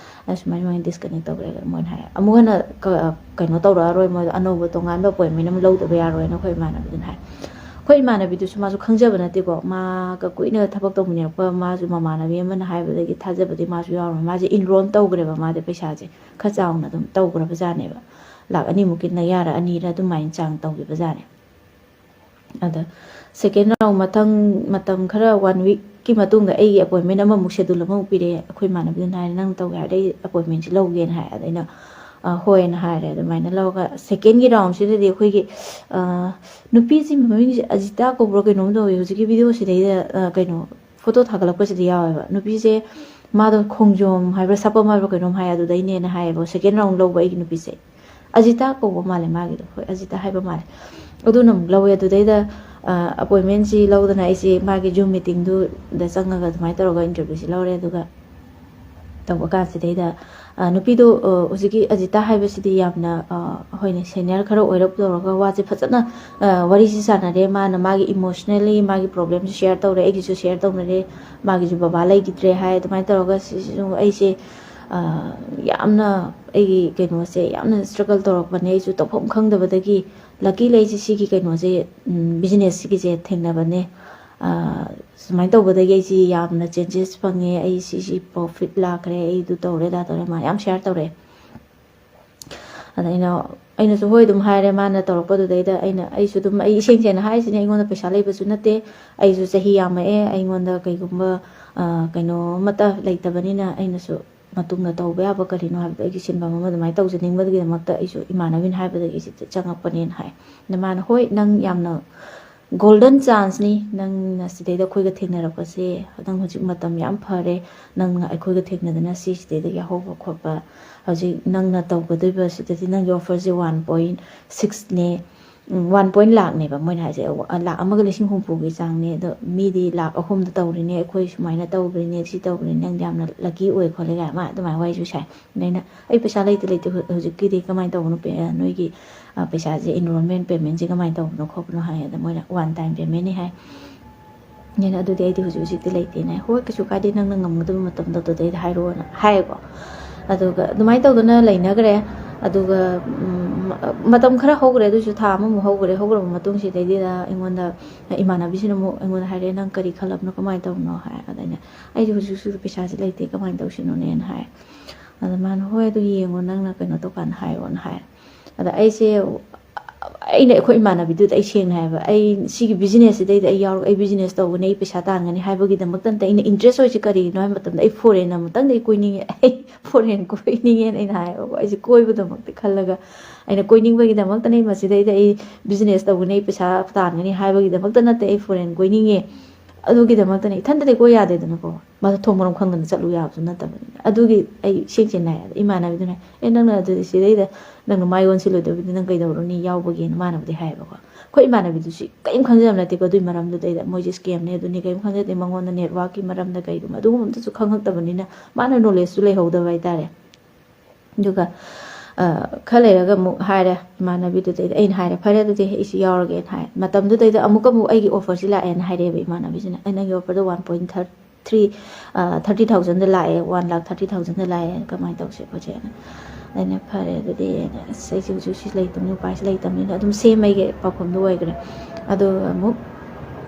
"ꯑꯁꯨꯃꯥꯏ ꯁꯨꯃꯥꯏꯅ ꯗꯤꯁꯀꯅꯦꯛ ꯇꯧꯈ꯭ꯔꯦ" ꯃꯣꯏꯅ ꯍꯥꯏ꯫ "ꯑꯃꯨꯛ ꯍꯟꯅ ꯀ-, ꯀꯩꯅꯣ ꯇꯧꯔꯛꯑꯔꯣꯏ, ꯃꯣꯏꯗ ꯑꯅꯧꯕ ꯇꯣꯉꯥꯟꯕ ꯑꯦꯄꯣꯏꯟꯃꯦꯟ ꯑꯃ ꯂꯧꯗꯕ ꯌꯥꯔꯣꯏꯅ" ꯑꯩꯈꯣꯏ ꯏꯃꯥꯟꯅꯕꯤꯗꯨꯅ ꯍꯥꯏ꯫ ꯑꯩꯈꯣꯏ ꯏꯃꯥꯟꯅꯕꯤꯗꯨꯁꯨ ꯃꯥꯁꯨ ꯈꯪꯖꯕ ꯅꯠꯇꯦꯀꯣ꯫ ꯃꯥꯒ ꯀꯨꯏꯅ ꯊꯕꯛ ꯇꯧꯃꯤꯟꯅꯔꯛꯄ, ꯃꯥꯁꯨ ꯃꯃꯥꯟꯅꯕꯤ ꯑꯃꯅ ꯍꯥꯏꯕꯗꯒꯤ ꯊꯥꯖꯕꯗꯤ ꯃꯥꯁꯨ ꯌꯥꯎꯔꯝꯃꯦ꯫ ꯃꯥꯁꯦ ꯏꯟꯔꯣꯜ ꯇꯧꯈ꯭ꯔꯦꯕ, ꯃꯥꯗꯤ ꯄꯩꯁꯥꯁꯦ ꯈꯔ ꯆꯥꯎꯅ ꯑꯗꯨꯝ ꯇꯧꯈ꯭ꯔꯕꯖꯥꯠꯅꯦꯕ꯫ ꯂꯥꯛ ꯑꯅꯤꯃꯨꯛꯀꯤ ꯅꯌꯥꯔ ꯑꯅꯤꯔ ꯑꯗꯨꯃꯥꯏꯅ ꯆꯥꯡ ꯇꯧꯈꯤꯕꯖꯥꯠꯅꯦ꯫ ꯑꯗ ꯁꯦꯀꯦꯟ ꯔꯥꯎꯟ ꯃꯊꯪ ꯃꯇꯝ ꯈꯔ, ꯋꯥꯟ ꯋꯤꯛꯀꯤ ꯃꯇꯨꯡꯗ ꯑꯩꯒꯤ ꯑꯦꯄꯣꯏꯟꯃꯦꯟ ꯑꯃꯃꯨꯛ, ꯁꯦꯗꯨꯜ ꯑꯃꯃꯨꯛ ꯄꯤꯔꯛꯑꯦ꯫ ꯑꯩꯈꯣꯏ ꯏꯃꯥꯟꯅꯕꯤꯗꯨꯅ ꯍꯥꯏꯔꯦ, "ꯅꯪ ꯇꯧꯒꯦ ꯍꯥꯏꯔꯗꯤ ꯑꯩ ꯑꯦꯄꯣꯏꯟꯃꯦꯟꯁꯤ ꯂꯧꯒꯦꯅ" ꯍꯥꯏ꯫ ꯑꯗ ꯑꯩꯅ, ꯑ, ꯍꯣꯏꯅ ꯍꯥꯏꯔꯦ꯫ ꯑꯗꯨꯃꯥꯏꯅ ꯂꯧꯔꯒ ꯁꯦꯀꯦꯟꯒꯤ ꯔꯥꯎꯟꯁꯤꯗꯗꯤ ꯑꯩꯈꯣꯏꯒꯤ, ꯑ, ꯅꯨꯄꯤꯁꯤ ꯃꯃꯤꯡꯁꯦ ꯑꯖꯤꯇꯥ ꯀꯧꯕ꯭ꯔꯥ ꯀꯩꯅꯣꯝ ꯇꯧꯋꯤ꯫ ꯍꯧꯖꯤꯛꯀꯤ ꯚꯤꯗꯤꯑꯣꯁꯤꯗꯩꯗ, ꯑ, ꯀꯩꯅꯣ, ꯐꯣꯇꯣ ꯊꯥꯒꯠꯂꯛꯄꯁꯤꯗ ꯌꯥꯎꯋꯦꯕ꯫ ꯅꯨꯄꯤꯁꯦ ꯃꯥꯗꯣ ꯈꯣꯡꯖꯣꯝ ꯍꯥꯏꯕ꯭ꯔꯥ, ꯁꯥꯄꯝ ꯍꯥꯏꯕ꯭ꯔꯥ ꯀꯩꯅꯣꯝ ꯍꯥꯏ, ꯑꯗꯨꯗꯩꯅꯦꯅ ꯍꯥꯏꯌꯦꯕ꯫ ꯁꯦꯀꯦꯟ ꯔꯥꯎꯟ ꯂꯧꯕ ꯑꯩꯒꯤ ꯅꯨꯄꯤꯁꯦ꯫ ꯑꯖꯤꯇꯥ ꯀꯧꯕ ꯃꯥꯜꯂꯦ ꯃꯥꯒꯤꯗꯣ꯫ ꯍꯣꯏ, ꯑꯖꯤꯇꯥ ꯍꯥꯏꯕ ꯃꯥꯜꯂꯦ꯫ ꯑꯗꯨꯅ ꯑꯃꯨꯛ ꯂꯧꯋꯦ꯫ ꯑꯗꯨꯗꯩꯗ, ꯑ, ꯑꯦꯄꯣꯏꯟꯃꯦꯟꯁꯤ ꯂꯧꯗꯅ ꯑꯩꯁꯦ ꯃꯥꯒꯤ ꯖꯨꯝ ꯃꯤꯇꯤꯡꯗꯨꯗ ꯆꯪꯉꯒ ꯑꯗꯨꯃꯥꯏꯅ ꯇꯧꯔꯒ ꯏꯟꯇꯔꯚ꯭ꯌꯨꯁꯤ ꯂꯧꯔꯦ꯫ ꯑꯗꯨꯒ ꯇꯧꯕ ꯀꯥꯟꯁꯤꯗꯩꯗ, ꯑ, ꯅꯨꯄꯤꯗꯣ, ꯑ, ꯍꯧꯖꯤꯛꯀꯤ ꯑꯖꯤꯇꯥ ꯍꯥꯏꯕꯁꯤꯗꯤ ꯌꯥꯝꯅ, ꯑ, ꯍꯣꯏꯅꯦ, ꯁꯦꯅꯤꯌꯔ ꯈꯔ ꯑꯣꯏꯔꯞ ꯇꯧꯔꯒ ꯋꯥꯁꯦ ꯐꯖꯅ, ꯑ, ꯋꯥꯔꯤꯁꯤ ꯁꯥꯟꯅꯔꯦ꯫ ꯃꯥꯅ ꯃꯥꯒꯤ ꯏꯃꯣꯁꯅꯦꯜꯂꯤ ꯃꯥꯒꯤ ꯄ꯭ꯔꯣꯕ꯭ꯂꯦꯝꯁꯨ ꯁꯤꯌꯔ ꯇꯧꯔꯦ, ꯑꯩꯒꯤꯁꯨ ꯁꯤꯌꯔ ꯇꯧꯅꯔꯦ꯫ ꯃꯥꯒꯤꯁꯨ ꯕꯕꯥ ꯂꯩꯈꯤꯗ꯭ꯔꯦ ꯍꯥꯏ꯫ ꯑꯗꯨꯃꯥꯏꯅ ꯇꯧꯔꯒ ꯁꯤꯁꯤꯁꯨ ꯑꯩꯁꯦ, ꯑ, ꯌꯥꯝꯅ ꯑꯩꯒꯤ ꯀꯩꯅꯣꯁꯦ ꯌꯥꯝꯅ ꯁ꯭ꯇ꯭ꯔꯒꯜ ꯇꯧꯔꯛꯄꯅꯦ꯫ ꯑꯩꯁꯨ ꯇꯧꯐꯝ ꯈꯪꯗꯕꯗꯒꯤ, ꯂꯛꯀꯤꯂꯤ ꯑꯩꯁꯦ ꯁꯤꯒꯤ ꯀꯩꯅꯣꯁꯦ, ꯎꯝ, ꯕꯤꯖꯤꯅꯦꯁꯁꯤꯒꯤꯁꯦ ꯊꯦꯡꯅꯕꯅꯦ꯫ ꯑ, ꯁꯨꯃꯥꯏꯅ ꯇꯧꯕꯗꯒꯤ ꯑꯩꯁꯤ ꯌꯥꯝꯅ ꯆꯦꯟꯖꯦꯁ ꯐꯪꯉꯦ, ꯑꯩ ꯁꯤꯁꯤ ꯄ꯭ꯔꯣꯐꯤꯠ ꯂꯥꯛꯈ꯭ꯔꯦ, ꯑꯩ ꯑꯗꯨ ꯇꯧꯔꯦ, ꯑꯗꯥ ꯇꯧꯔꯦ, ꯃꯥ ꯌꯥꯝ ꯁꯤꯌꯔ ꯇꯧꯔꯛꯑꯦ꯫ ꯑꯗ ꯑꯩꯅ, ꯑꯩꯅꯁꯨ ꯍꯣꯏ ꯑꯗꯨꯝ ꯍꯥꯏꯔꯦ꯫ ꯃꯥꯅ ꯇꯧꯔꯛꯄꯗꯨꯗꯩꯗ ꯑꯩꯅ, ꯑꯩꯁꯨ ꯑꯗꯨꯝ, ꯑꯩ ꯏꯁꯦꯡ ꯁꯦꯡꯅ ꯍꯥꯏꯔꯤꯁꯤꯅꯦ, ꯑꯩꯉꯣꯟꯗ ꯄꯩꯁꯥ ꯂꯩꯕꯁꯨ ꯅꯠꯇꯦ, ꯑꯩꯁꯨ ꯆꯍꯤ ꯌꯥꯝꯃꯛꯑꯦ, ꯑꯩꯉꯣꯟꯗ ꯀꯩꯒꯨꯝꯕ, ꯑ, ꯀꯩꯅꯣ ꯑꯃꯠꯇ ꯂꯩꯇꯕꯅꯤꯅ ꯑꯩꯅꯁꯨ ꯃꯇꯨꯡꯗ ꯇꯧꯕ ꯌꯥꯕ ꯀꯔꯤꯅꯣ ꯍꯥꯏꯕꯗꯣ ꯑꯩꯒꯤ ꯁꯤꯟꯐꯝ ꯑꯃ ꯑꯗꯨꯃꯥꯏꯅ ꯇꯧꯖꯅꯤꯡꯕꯗꯒꯤꯗꯃꯛꯇ ꯑꯩꯁꯨ ꯏꯃꯥꯟꯅꯕꯤꯅ ꯍꯥꯏꯕꯗꯒꯤ ꯁꯤꯗ ꯆꯪꯉꯛꯄꯅꯦꯅ ꯍꯥꯏ꯫ ꯑꯗ ꯃꯥꯅ, "ꯍꯣꯏ, ꯅꯪ ꯌꯥꯝꯅ ꯒꯣꯜꯗꯟ ꯆꯥꯟꯁꯅꯤ, ꯅꯪꯅ ꯁꯤꯗꯩꯗ ꯑꯩꯈꯣꯏꯒ ꯊꯦꯡꯅꯔꯛꯄꯁꯦ꯫ ꯅꯪ ꯍꯧꯖꯤꯛ ꯃꯇꯝ ꯌꯥꯝ ꯐꯔꯦ, ꯅꯪꯅ ꯑꯩꯈꯣꯏꯒ ꯊꯦꯡꯅꯗꯅ ꯁꯤ ꯁꯤꯗꯩꯗ ꯌꯥꯎꯍꯧꯕ ꯈꯣꯠꯄ꯫ ꯍꯧꯖꯤꯛ ꯅꯪꯅ ꯇꯧꯒꯗꯣꯏꯕ ꯁꯤꯗꯗꯤ ꯅꯪꯒꯤ ꯑꯣꯐꯔꯁꯦ ꯋꯥꯟ ꯄꯣꯏꯟ ꯁꯤꯛꯁꯅꯦ, ꯋꯥꯟ ꯄꯣꯏꯟ ꯂꯥꯛꯅꯦꯕ ꯃꯣꯏꯅ ꯍꯥꯏꯁꯦ, ꯂꯥꯛ ꯑꯃꯒ ꯂꯤꯁꯤꯡ ꯍꯨꯝꯐꯨꯒꯤ ꯆꯥꯡꯅꯦ꯫ ꯑꯗꯣ ꯃꯤꯗꯤ ꯂꯥꯛ ꯑꯍꯨꯝꯗ ꯇꯧꯔꯤꯅꯦ, ꯑꯩꯈꯣꯏ ꯁꯨꯃꯥꯏꯅ ꯇꯧꯈ꯭ꯔꯤꯅꯦ, ꯁꯤ ꯇꯧꯈ꯭ꯔꯤꯅꯦ, ꯅꯪꯗꯤ ꯌꯥꯝꯅ ꯂꯛꯀꯤ ꯑꯣꯏ ꯈꯣꯠꯂꯦ" ꯀꯥꯏꯅ ꯃꯥ ꯑꯗꯨꯃꯥꯏꯅ ꯋꯥꯔꯤꯁꯨ ꯁꯥꯏ꯫ ꯑꯗ ꯑꯩꯅ, "ꯑꯩ ꯄꯩꯁꯥ ꯂꯩꯇꯦ, ꯂꯩꯇꯦ, ꯍꯧ-, ꯍꯧꯖꯤꯛꯀꯤꯗꯤ ꯀꯃꯥꯏꯅ ꯇꯧꯕꯅꯣ, ꯄꯦ-, ꯅꯣꯏꯒꯤ, ꯑ, ꯄꯩꯁꯥꯁꯦ, ꯏꯟꯔꯣꯜꯃꯦꯟ ꯄꯦꯃꯦꯟꯁꯦ ꯀꯃꯥꯏꯅ ꯇꯧꯕꯅꯣ ꯈꯣꯠꯄꯅꯣ?" ꯍꯥꯏ꯫ ꯑꯗ ꯃꯣꯏꯅ, "ꯋꯥꯟ ꯇꯥꯏꯝ ꯄꯦꯃꯦꯟꯅꯤ" ꯍꯥꯏ꯫ ꯑꯩꯅ, "ꯑꯗꯨꯗꯤ ꯑꯩꯗꯤ ꯍꯧꯖꯤꯛ ꯍꯧꯖꯤꯛꯇꯤ ꯂꯩꯇꯦꯅ" ꯍꯥꯏ꯫ "ꯍꯣꯏ, ꯀꯩꯁꯨ ꯀꯥꯏꯗꯦ, ꯅꯪꯅ ꯉꯝꯒꯗꯕ ꯃꯇꯝꯗꯣ ꯑꯗꯨꯗꯩꯗ ꯍꯥꯏꯔꯛꯑꯣꯅ" ꯍꯥꯏꯌꯦꯀꯣ꯫ ꯑꯗꯨꯒ ꯑꯗꯨꯃꯥꯏꯅ ꯇꯧꯗꯅ ꯂꯩꯅꯈ꯭ꯔꯦ꯫ ꯑꯗꯨꯒ, ꯎꯝ, ꯃ-, ꯃꯇꯝ ꯈꯔ ꯍꯧꯈ꯭ꯔꯦ, ꯑꯗꯨꯁꯨ ꯊꯥ ꯑꯃꯃꯨꯛ ꯍꯧꯈ꯭ꯔꯦ꯫ ꯍꯧꯈ꯭ꯔꯕ ꯃꯇꯨꯡꯁꯤꯗꯩꯗꯨꯗ ꯑꯩꯉꯣꯟꯗ ꯏꯃꯥꯟꯅꯕꯤꯁꯤꯅ ꯑꯃꯨꯛ ꯑꯩꯉꯣꯟꯗ ꯍꯥꯏꯔꯛꯑꯦ, "ꯅꯪ ꯀꯔꯤ ꯈꯜꯂꯕꯅꯣ, ꯀꯃꯥꯏꯅ ꯇꯧꯕꯅꯣ?" ꯍꯥꯏ꯫ ꯑꯗ ꯑꯩꯅ, "ꯑꯩꯁꯨ ꯍꯧꯖꯤꯛ ꯍꯧꯖꯤꯛ ꯄꯩꯁꯥꯁꯦ ꯂꯩꯇꯦ, ꯀꯃꯥꯏꯅ ꯇꯧꯁꯤꯅꯣꯅꯦꯅ" ꯍꯥꯏ꯫ ꯑꯗ ꯃꯥꯅ, "ꯍꯣꯏ, ꯑꯗꯨ ꯌꯦꯡꯉꯣ, ꯅꯪꯅ ꯀꯩꯅꯣ ꯇꯧꯀꯥꯟꯗ ꯍꯥꯏꯔꯣꯅ" ꯍꯥꯏ꯫ ꯑꯗ ꯑꯩꯁꯦ ꯑꯩꯅ ꯑꯩꯈꯣꯏ ꯏꯃꯥꯟꯅꯕꯤꯗꯨꯗ ꯑꯩ ꯁꯦꯡꯅ ꯍꯥꯏꯕ, "ꯑꯩ ꯁꯤꯒꯤ ꯕꯤꯖꯤꯅꯦꯁꯁꯤꯗꯩꯗ ꯑꯩ ꯌꯥꯎꯔꯒ ꯑꯩ ꯕꯤꯖꯤꯅꯦꯁ ꯇꯧꯒꯅꯤ, ꯑꯩ ꯄꯩꯁꯥ ꯇꯥꯟꯒꯅꯤ" ꯍꯥꯏꯕꯒꯤꯗꯃꯛꯇ ꯅꯠꯇꯦ꯫ ꯑꯩꯅ ꯏꯟꯇꯔꯦꯁ ꯑꯣꯏꯁꯤ ꯀꯔꯤꯒꯤꯅꯣ ꯍꯥꯏꯕ ꯃꯇꯝꯗ, "ꯑꯩ ꯐꯣꯔꯦꯟ ꯑꯃꯨꯛꯇꯪꯗꯤ ꯑꯩ ꯀꯣꯏꯅꯤꯡꯉꯦ, ꯑꯩ ꯐꯣꯔꯦꯟ ꯀꯣꯏꯅꯤꯡꯉꯦꯅ" ꯑꯩꯅ ꯍꯥꯏꯌꯦꯕꯀꯣ꯫ ꯑꯩꯁꯦ ꯀꯣꯏꯕꯗꯃꯛꯇꯤ ꯈꯜꯂꯒ, ꯑꯩꯅ ꯀꯣꯏꯅꯤꯡꯕꯒꯤꯗꯃꯛꯇꯅꯦ ꯃꯁꯤꯗꯩꯗ ꯑꯩ ꯕꯤꯖꯤꯅꯦꯁ ꯇꯧꯒꯅꯤ, ꯑꯩ ꯄꯩꯁꯥ ꯇꯥꯟꯒꯅꯤ ꯍꯥꯏꯕꯒꯤꯗꯃꯛꯇ ꯅꯠꯇꯦ ꯑꯩ ꯐꯣꯔꯦꯟ ꯀꯣꯏꯅꯤꯡꯉꯦ꯫ ꯑꯗꯨꯒꯤꯗꯃꯛꯇꯅꯦ, ꯏꯊꯟꯇꯗꯤ ꯀꯣꯏ ꯌꯥꯗꯦꯗꯅꯀꯣ, ꯃꯊꯣꯡ ꯃꯔꯝ ꯈꯪꯗꯅ ꯆꯠꯂꯨ ꯌꯥꯕꯁꯨ ꯅꯠꯇꯕꯅꯤꯅ꯫ ꯑꯗꯨꯒꯤ ꯑꯩ ꯁꯦꯡ ꯁꯦꯡꯅ ꯍꯥꯏ, ꯏꯃꯥꯟꯅꯕꯤꯗꯨꯅ, "ꯑꯦ, ꯅꯪꯅ ꯑꯗꯨꯗꯤ ꯁꯤꯗꯩꯗ ꯅꯪꯅ ꯃꯥꯏ ꯑꯣꯟꯁꯤꯜꯂꯣꯏꯗꯕꯗꯤ ꯅꯪ ꯀꯩꯗꯧꯔꯨꯅꯤ ꯌꯥꯎꯕꯒꯦꯅ?" ꯃꯥꯅꯕꯨꯗꯤ ꯍꯥꯏꯌꯦꯕꯀꯣ꯫ ꯑꯩꯈꯣꯏ ꯏꯃꯥꯟꯅꯕꯤꯗꯨꯁꯨ ꯀꯔꯤꯝ ꯈꯪꯖꯕ ꯅꯠꯇꯦꯀꯣ ꯑꯗꯨꯏ ꯃꯔꯝꯗꯨꯗꯩꯗ, ꯃꯣꯏꯁꯦ ꯁ꯭ꯀꯦꯝꯅꯦ ꯑꯗꯨꯅꯤ ꯀꯔꯤꯝ ꯈꯪꯖꯗꯦ, ꯃꯉꯣꯟꯗ ꯅꯦꯠꯋꯥꯛꯀꯤ ꯃꯔꯝꯗ ꯀꯩꯒꯨꯝꯕ ꯑꯗꯨꯒꯨꯝꯕ ꯑꯝꯇꯁꯨ ꯈꯪꯉꯛꯇꯕꯅꯤꯅ, ꯃꯥꯅ ꯅꯣꯂꯦꯖꯁꯨ ꯂꯩꯍꯧꯗꯕ ꯍꯥꯏꯇꯥꯔꯦ꯫ ꯑꯗꯨꯒ ꯈꯔ ꯂꯩꯔꯒ ꯑꯃꯨꯛ ꯍꯥꯏꯔꯦ ꯏꯃꯥꯟꯅꯕꯤꯗꯨꯗꯩꯗ, ꯑꯩꯅ ꯍꯥꯏꯔꯦ, "ꯐꯔꯦ, ꯑꯗꯨꯗꯤ ꯑꯩꯁꯨ ꯌꯥꯎꯔꯒꯦꯅ" ꯍꯥꯏ꯫ ꯃꯇꯝꯗꯨꯗꯩꯗ ꯑꯃꯨꯛꯀ ꯑꯃꯨꯛ ꯑꯩꯒꯤ ꯑꯣꯐꯔꯁꯤ ꯂꯥꯛꯑꯦꯅ ꯍꯥꯏꯔꯛꯑꯦꯕ ꯏꯃꯥꯟꯅꯕꯤꯁꯤꯅ꯫ "ꯑꯩ ꯅꯪꯒꯤ ꯑꯣꯐꯔꯗꯣ ꯋꯥꯟ ꯄꯣꯏꯟ ꯊꯥꯔꯇꯤ ꯊꯥꯔꯇꯤ ꯊꯥꯎꯖꯟꯗ ꯂꯥꯛꯑꯦ, ꯋꯥꯟ ꯂꯥꯛ ꯊꯥꯔꯇꯤ ꯊꯥꯎꯖꯟꯗ ꯂꯥꯛꯑꯦ, ꯀꯃꯥꯏꯅ ꯇꯧꯁꯦ ꯈꯣꯠꯁꯦꯅ?" ꯑꯩꯅ, "ꯐꯔꯦ ꯑꯗꯨꯗꯤ, ꯑꯁ, ꯑꯩꯁꯦ ꯍꯧꯖꯤꯛ ꯍꯧꯖꯤꯛ ꯂꯩꯇꯕꯅꯤ, ꯎꯄꯥꯏꯁꯦ ꯂꯩꯇꯕꯅꯤꯅ ꯑꯗꯨꯝ ꯁꯦꯝꯃꯒꯦ" ꯄꯥꯎꯈꯨꯝꯗꯣ ꯑꯣꯏꯈ꯭ꯔꯦ꯫ ꯑꯗꯨꯒ ꯑꯃꯨꯛ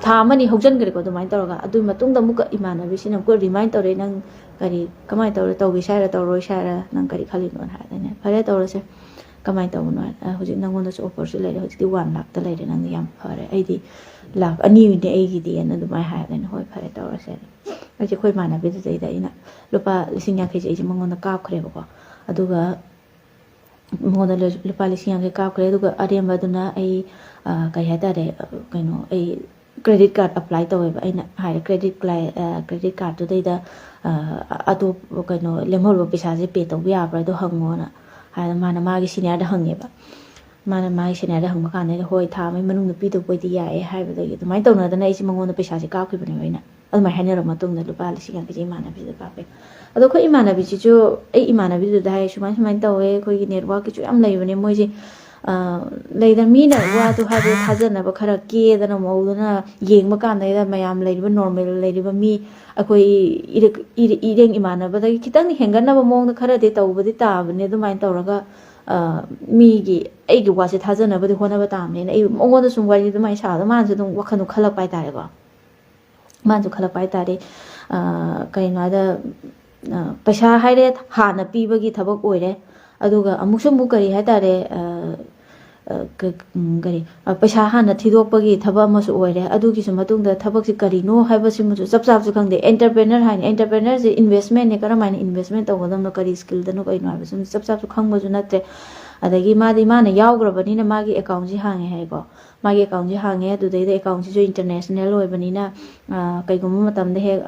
ꯊꯥ ꯑꯃꯅꯤ ꯍꯧꯖꯤꯟꯈ꯭ꯔꯦꯀꯣ ꯑꯗꯨꯃꯥꯏꯅ ꯇꯧꯔꯒ꯫ ꯑꯗꯨꯒꯤ ꯃꯇꯨꯡꯗ ꯑꯃꯨꯛꯀ ꯏꯃꯥꯟꯅꯕꯤꯁꯤꯅ ꯑꯃꯨꯛꯀ ꯔꯤꯃꯥꯏꯟ ꯇꯧꯔꯦ, "ꯅꯪ ꯀꯔꯤ, ꯀꯃꯥꯏꯅ ꯇꯧꯔꯦ, ꯇꯧꯒꯦ ꯁꯥꯏꯔ ꯇꯧꯔꯣꯏ ꯁꯥꯏꯔ, ꯅꯪ ꯀꯔꯤ ꯈꯜꯂꯤꯅꯣꯅ?" ꯍꯥꯏꯗꯅꯦ, "ꯐꯔꯦ ꯇꯧꯔꯁꯦ, ꯀꯃꯥꯏꯅ ꯇꯧꯕꯅꯣ ꯍꯥꯏ, ꯑ, ꯍꯧꯖꯤꯛ ꯅꯪꯉꯣꯟꯗꯁꯨ ꯑꯣꯐꯔꯁꯨ ꯂꯩꯔꯦ, ꯍꯧꯖꯤꯛꯇꯤ ꯋꯥꯟ ꯂꯥꯛꯇ ꯂꯩꯔꯦ, ꯅꯪꯗꯤ ꯌꯥꯝ ꯐꯔꯦ, ꯑꯩꯗꯤ ꯂꯥꯛ ꯑꯅꯤꯅꯦ ꯑꯩꯒꯤꯗꯤꯅ" ꯑꯗꯨꯃꯥꯏꯅ ꯍꯥꯏꯕꯗ ꯑꯩꯅ, "ꯍꯣꯏ, ꯐꯔꯦ ꯇꯧꯔꯁꯦ" ꯑꯩꯁꯦ ꯑꯩꯈꯣꯏ ꯏꯃꯥꯟꯅꯕꯤꯗꯨꯗꯩꯗ ꯑꯩꯅ ꯂꯨꯄꯥ ꯂꯤꯁꯤꯡ ꯌꯥꯡꯈꯩꯁꯦ ꯑꯩꯁꯦ ꯃꯉꯣꯟꯗ ꯀꯥꯞꯈ꯭ꯔꯦꯕꯀꯣ꯫ ꯑꯗꯨꯒ ꯃꯉꯣꯟꯗ ꯂꯨ-, ꯂꯨꯄꯥ ꯂꯤꯁꯤꯡ ꯌꯥꯡꯈꯩ ꯀꯥꯞꯈ꯭ꯔꯦ꯫ ꯑꯗꯨꯒ ꯑꯔꯦꯝꯕꯗꯨꯅ ꯑꯩ, ꯑ, ꯀꯩ ꯍꯥꯏꯇꯥꯔꯦ, ꯑ, ꯀꯩꯅꯣ, ꯑꯩ ꯀ꯭ꯔꯦꯗꯤꯠ ꯀꯥꯔꯠ ꯑꯦꯄ꯭ꯂꯥꯏ ꯇꯧꯋꯦꯕ꯫ ꯑꯩꯅ ꯍꯥꯏꯔꯦ, "ꯀ꯭ꯔꯦꯗꯤꯠ ꯀ꯭ꯂꯥꯏ-, ꯑ, ꯀ꯭ꯔꯦꯗꯤꯠ ꯀꯥꯔꯠꯇꯨꯗꯩꯗ, ꯑ, ꯑꯇꯣꯞꯄ, ꯀꯩꯅꯣ, ꯂꯦꯝꯍꯧꯔꯤꯕ ꯄꯩꯁꯥꯁꯦ ꯄꯦ ꯇꯧꯕ ꯌꯥꯕ꯭ꯔꯥ? ꯑꯗꯣ ꯍꯪꯉꯣꯅ" ꯍꯥꯏꯅ ꯃꯥꯅ ꯃꯥꯒꯤ ꯁꯤꯅꯤꯌꯔꯗ ꯍꯪꯉꯦꯕ꯫ ꯃꯥꯅ ꯃꯥꯒꯤ ꯁꯤꯅꯤꯌꯔꯗ ꯍꯪꯕ ꯀꯥꯟꯗ ꯑꯩꯅ, "ꯍꯣꯏ, ꯊꯥ ꯑꯃꯒꯤ ꯃꯅꯨꯡꯗ ꯄꯤꯗꯧꯕ ꯑꯣꯏꯗꯤ ꯌꯥꯏꯌꯦ" ꯍꯥꯏꯕꯗꯒꯤ ꯑꯗꯨꯃꯥꯏꯅ ꯇꯧꯅꯗꯅ ꯑꯩꯁꯦ ꯃꯉꯣꯟꯗ ꯄꯩꯁꯥꯁꯦ ꯀꯥꯞꯈꯤꯕꯅꯦꯕ ꯑꯩꯅ꯫ ꯑꯗꯨꯃꯥꯏꯅ ꯍꯥꯏꯅꯔꯕ ꯃꯇꯨꯡꯗ ꯂꯨꯄꯥ ꯂꯤꯁꯤꯡ ꯌꯥꯡꯈꯩꯁꯦ ꯏꯃꯥꯟꯅꯕꯤꯗꯨꯗ ꯀꯥꯞꯄꯦ꯫ ꯑꯗꯣ ꯑꯩꯈꯣꯏ ꯏꯃꯥꯟꯅꯕꯤꯁꯤꯁꯨ, ꯑꯩ ꯏꯃꯥꯟꯅꯕꯤꯗꯨꯗ ꯍꯥꯏ, "ꯁꯨꯃꯥꯏ ꯁꯨꯃꯥꯏꯅ ꯇꯧꯋꯦ, ꯑꯩꯈꯣꯏꯒꯤ ꯅꯦꯠꯋꯥꯛꯀꯤꯁꯨ ꯌꯥꯝ ꯂꯩꯕꯅꯦ ꯃꯣꯏꯁꯦ, ꯑ, ꯂꯩꯗꯅ ꯃꯤꯅ ꯋꯥꯗꯨ ꯍꯥꯏꯕꯗ ꯊꯥꯖꯅꯕ ꯈꯔ ꯀꯦꯗꯅ ꯃꯧꯗꯅ ꯌꯦꯡꯕ ꯀꯥꯟꯗ ꯃꯌꯥꯝ ꯂꯩꯔꯤꯕ ꯅꯣꯔꯃꯦꯜ ꯂꯩꯔꯤꯕ ꯃꯤ, ꯑꯩꯈꯣꯏ ꯏꯔ-, ꯏꯔ-, ꯏꯔꯦꯡ ꯏꯃꯥꯟꯅꯕꯗꯒꯤ ꯈꯤꯇꯪ ꯍꯦꯟꯒꯠꯅꯕ ꯃꯑꯣꯡꯗ ꯈꯔꯗꯤ ꯇꯧꯕꯗꯤ ꯇꯥꯕꯅꯦ꯫ ꯑꯗꯨꯃꯥꯏꯅ ꯇꯧꯔꯒ, ꯑ, ꯃꯤꯒꯤ, ꯑꯩꯒꯤ ꯋꯥꯁꯦ ꯊꯥꯖꯅꯕꯗꯤ ꯍꯣꯠꯅꯕ ꯇꯥꯕꯅꯦꯅ" ꯑꯩ ꯃꯉꯣꯟꯗ ꯁꯨꯝ ꯋꯥꯔꯤ ꯑꯗꯨꯃꯥꯏꯅ ꯁꯥꯕꯗ ꯃꯥꯅꯁꯨ ꯑꯗꯨꯝ ꯋꯥꯈꯜꯗꯣ ꯈꯜꯂꯛꯄ ꯍꯥꯏꯇꯥꯔꯦꯀꯣ꯫ ꯃꯥꯅꯁꯨ ꯈꯜꯂꯛꯄ ꯍꯥꯏꯇꯥꯔꯦ꯫ ꯑ, ꯀꯩꯅꯣ ꯍꯥꯏꯗ, ꯑ, ꯄꯩꯁꯥ ꯍꯥꯏꯔꯦ ꯍꯥꯟꯅ ꯄꯤꯕꯒꯤ ꯊꯕꯛ ꯑꯣꯏꯔꯦ꯫ ꯑꯗꯨꯒ ꯑꯃꯨꯛꯁꯨ ꯑꯃꯨꯛ ꯀꯔꯤ ꯍꯥꯏꯇꯥꯔꯦ, ꯑ, ꯀꯔꯤ, ꯄꯩꯁꯥ ꯍꯥꯟꯅ ꯊꯤꯗꯣꯛꯄꯒꯤ ꯊꯕꯛ ꯑꯃꯁꯨ ꯑꯣꯏꯔꯦ꯫ ꯑꯗꯨꯒꯤꯁꯨ ꯃꯇꯨꯡꯗ ꯊꯕꯛꯁꯤ ꯀꯔꯤꯅꯣ ꯍꯥꯏꯕꯁꯤꯃꯁꯨ ꯆꯞ ꯆꯥꯕꯁꯨ ꯈꯪꯗꯦ꯫ ꯑꯦꯟꯇꯔꯄ꯭ꯔꯦꯅꯔ ꯍꯥꯏꯅꯤ, ꯑꯦꯟꯇꯔꯄ꯭ꯔꯦꯅꯔꯁꯦ ꯏꯟꯚꯦꯁꯃꯦꯟꯅꯦ, ꯀꯔꯝ ꯍꯥꯏꯅ ꯏꯟꯚꯦꯁꯃꯦꯟ ꯇꯧꯒꯗꯕꯅꯣ, ꯀꯔꯤ ꯁ꯭ꯀꯤꯜꯗꯅꯣ, ꯀꯩꯅꯣ ꯍꯥꯏꯕꯁꯤꯃꯁꯨ ꯆꯞ ꯆꯥꯕꯁꯨ ꯈꯪꯕꯁꯨ ꯅꯠꯇ꯭ꯔꯦ꯫ ꯑꯗꯒꯤ ꯃꯥꯗꯤ, ꯃꯥꯅ ꯌꯥꯎꯈ꯭ꯔꯕꯅꯤꯅ ꯃꯥꯒꯤ ꯑꯦꯀꯥꯎꯟꯁꯤ ꯍꯥꯡꯉꯦ ꯍꯥꯏꯀꯣ꯫ ꯃꯥꯒꯤ ꯑꯦꯀꯥꯎꯟꯁꯤ ꯍꯥꯡꯉꯦ, ꯑꯗꯨꯗꯩꯗ ꯑꯦꯀꯥꯎꯟꯁꯤꯁꯨ ꯏꯟꯇꯔꯅꯦꯁꯅꯦꯜ ꯑꯣꯏꯕꯅꯤꯅ, ꯀꯩꯒꯨꯝꯕ ꯃꯇꯝꯗ ꯍꯦꯛ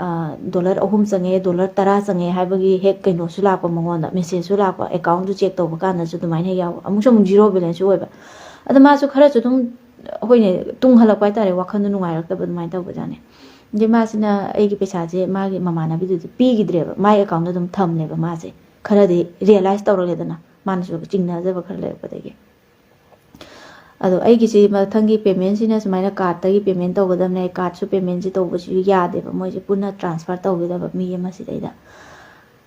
ꯗꯣꯂꯔ ꯑꯍꯨꯝ ꯆꯪꯉꯦ, ꯗꯣꯂꯔ ꯇꯔꯥ ꯆꯪꯉꯦ ꯍꯥꯏꯕꯒꯤ ꯍꯦꯛ ꯀꯩꯅꯣꯁꯨ ꯂꯥꯛꯄ, ꯃꯉꯣꯟꯗ ꯃꯦꯁꯦꯖꯁꯨ ꯂꯥꯛꯄ, ꯑꯦꯀꯥꯎꯟꯗꯨ ꯆꯦꯛ ꯇꯧꯕ ꯀꯥꯟꯗꯁꯨ ꯑꯗꯨꯃꯥꯏꯅ ꯍꯦꯛ ꯌꯥꯎꯕ꯫ ꯑꯃꯨꯛꯁꯨ ꯑꯃꯨꯛ ꯖꯤꯔꯣ ꯕꯦꯂꯦꯟꯁꯁꯨ ꯑꯣꯏꯕ꯫ ꯑꯗ ꯃꯥꯁꯨ ꯈꯔꯁꯨ ꯑꯗꯨꯝ, ꯑꯩꯈꯣꯏꯅ ꯇꯨꯡ ꯍꯜꯂꯛꯄ ꯍꯥꯏꯇꯥꯔꯦ, ꯋꯥꯈꯜꯗꯣ ꯅꯨꯡꯉꯥꯏꯔꯛꯇꯕ ꯑꯗꯨꯃꯥꯏꯅ ꯇꯧꯕꯖꯥꯠꯅꯤ꯫ ꯑꯗꯩ ꯃꯥꯁꯤꯅ ꯑꯩꯒꯤ ꯄꯩꯁꯥꯁꯦ ꯃꯥꯒꯤ ꯃꯃꯥꯟꯅꯕꯤꯗꯨꯗ ꯄꯤꯈꯤꯗ꯭ꯔꯦꯕ, ꯃꯥꯒꯤ ꯑꯦꯀꯥꯎꯟꯗ ꯑꯗꯨꯝ ꯊꯝꯂꯦꯕ ꯃꯥꯁꯦ꯫ ꯈꯔꯗꯤ ꯔꯤꯌꯦꯂꯥꯏꯁ ꯇꯧꯔꯛꯂꯦꯗꯅ, ꯃꯥꯅꯁꯨ ꯆꯤꯡꯅꯖꯕ ꯈꯔ ꯂꯩꯔꯛꯄꯗꯒꯤ꯫ ꯑꯗꯣ ꯑꯩꯒꯤꯁꯤ ꯃꯊꯪꯒꯤ ꯄꯦꯃꯦꯟꯁꯤꯅ ꯁꯨꯃꯥꯏꯅ ꯀꯥꯔꯠꯇꯒꯤ ꯄꯦꯃꯦꯟ ꯇꯧꯒꯗꯕꯅꯦ, ꯀꯥꯔꯠꯁꯨ ꯄꯦꯃꯦꯟꯁꯤ ꯇꯧꯕꯁꯤꯁꯨ ꯌꯥꯗꯦꯕ, ꯃꯣꯏꯁꯦ ꯄꯨꯟꯅ ꯇ꯭ꯔꯥꯟꯁꯐꯔ ꯇꯧꯒꯗꯕ ꯃꯤ ꯑꯃꯁꯤꯗꯩꯗ꯫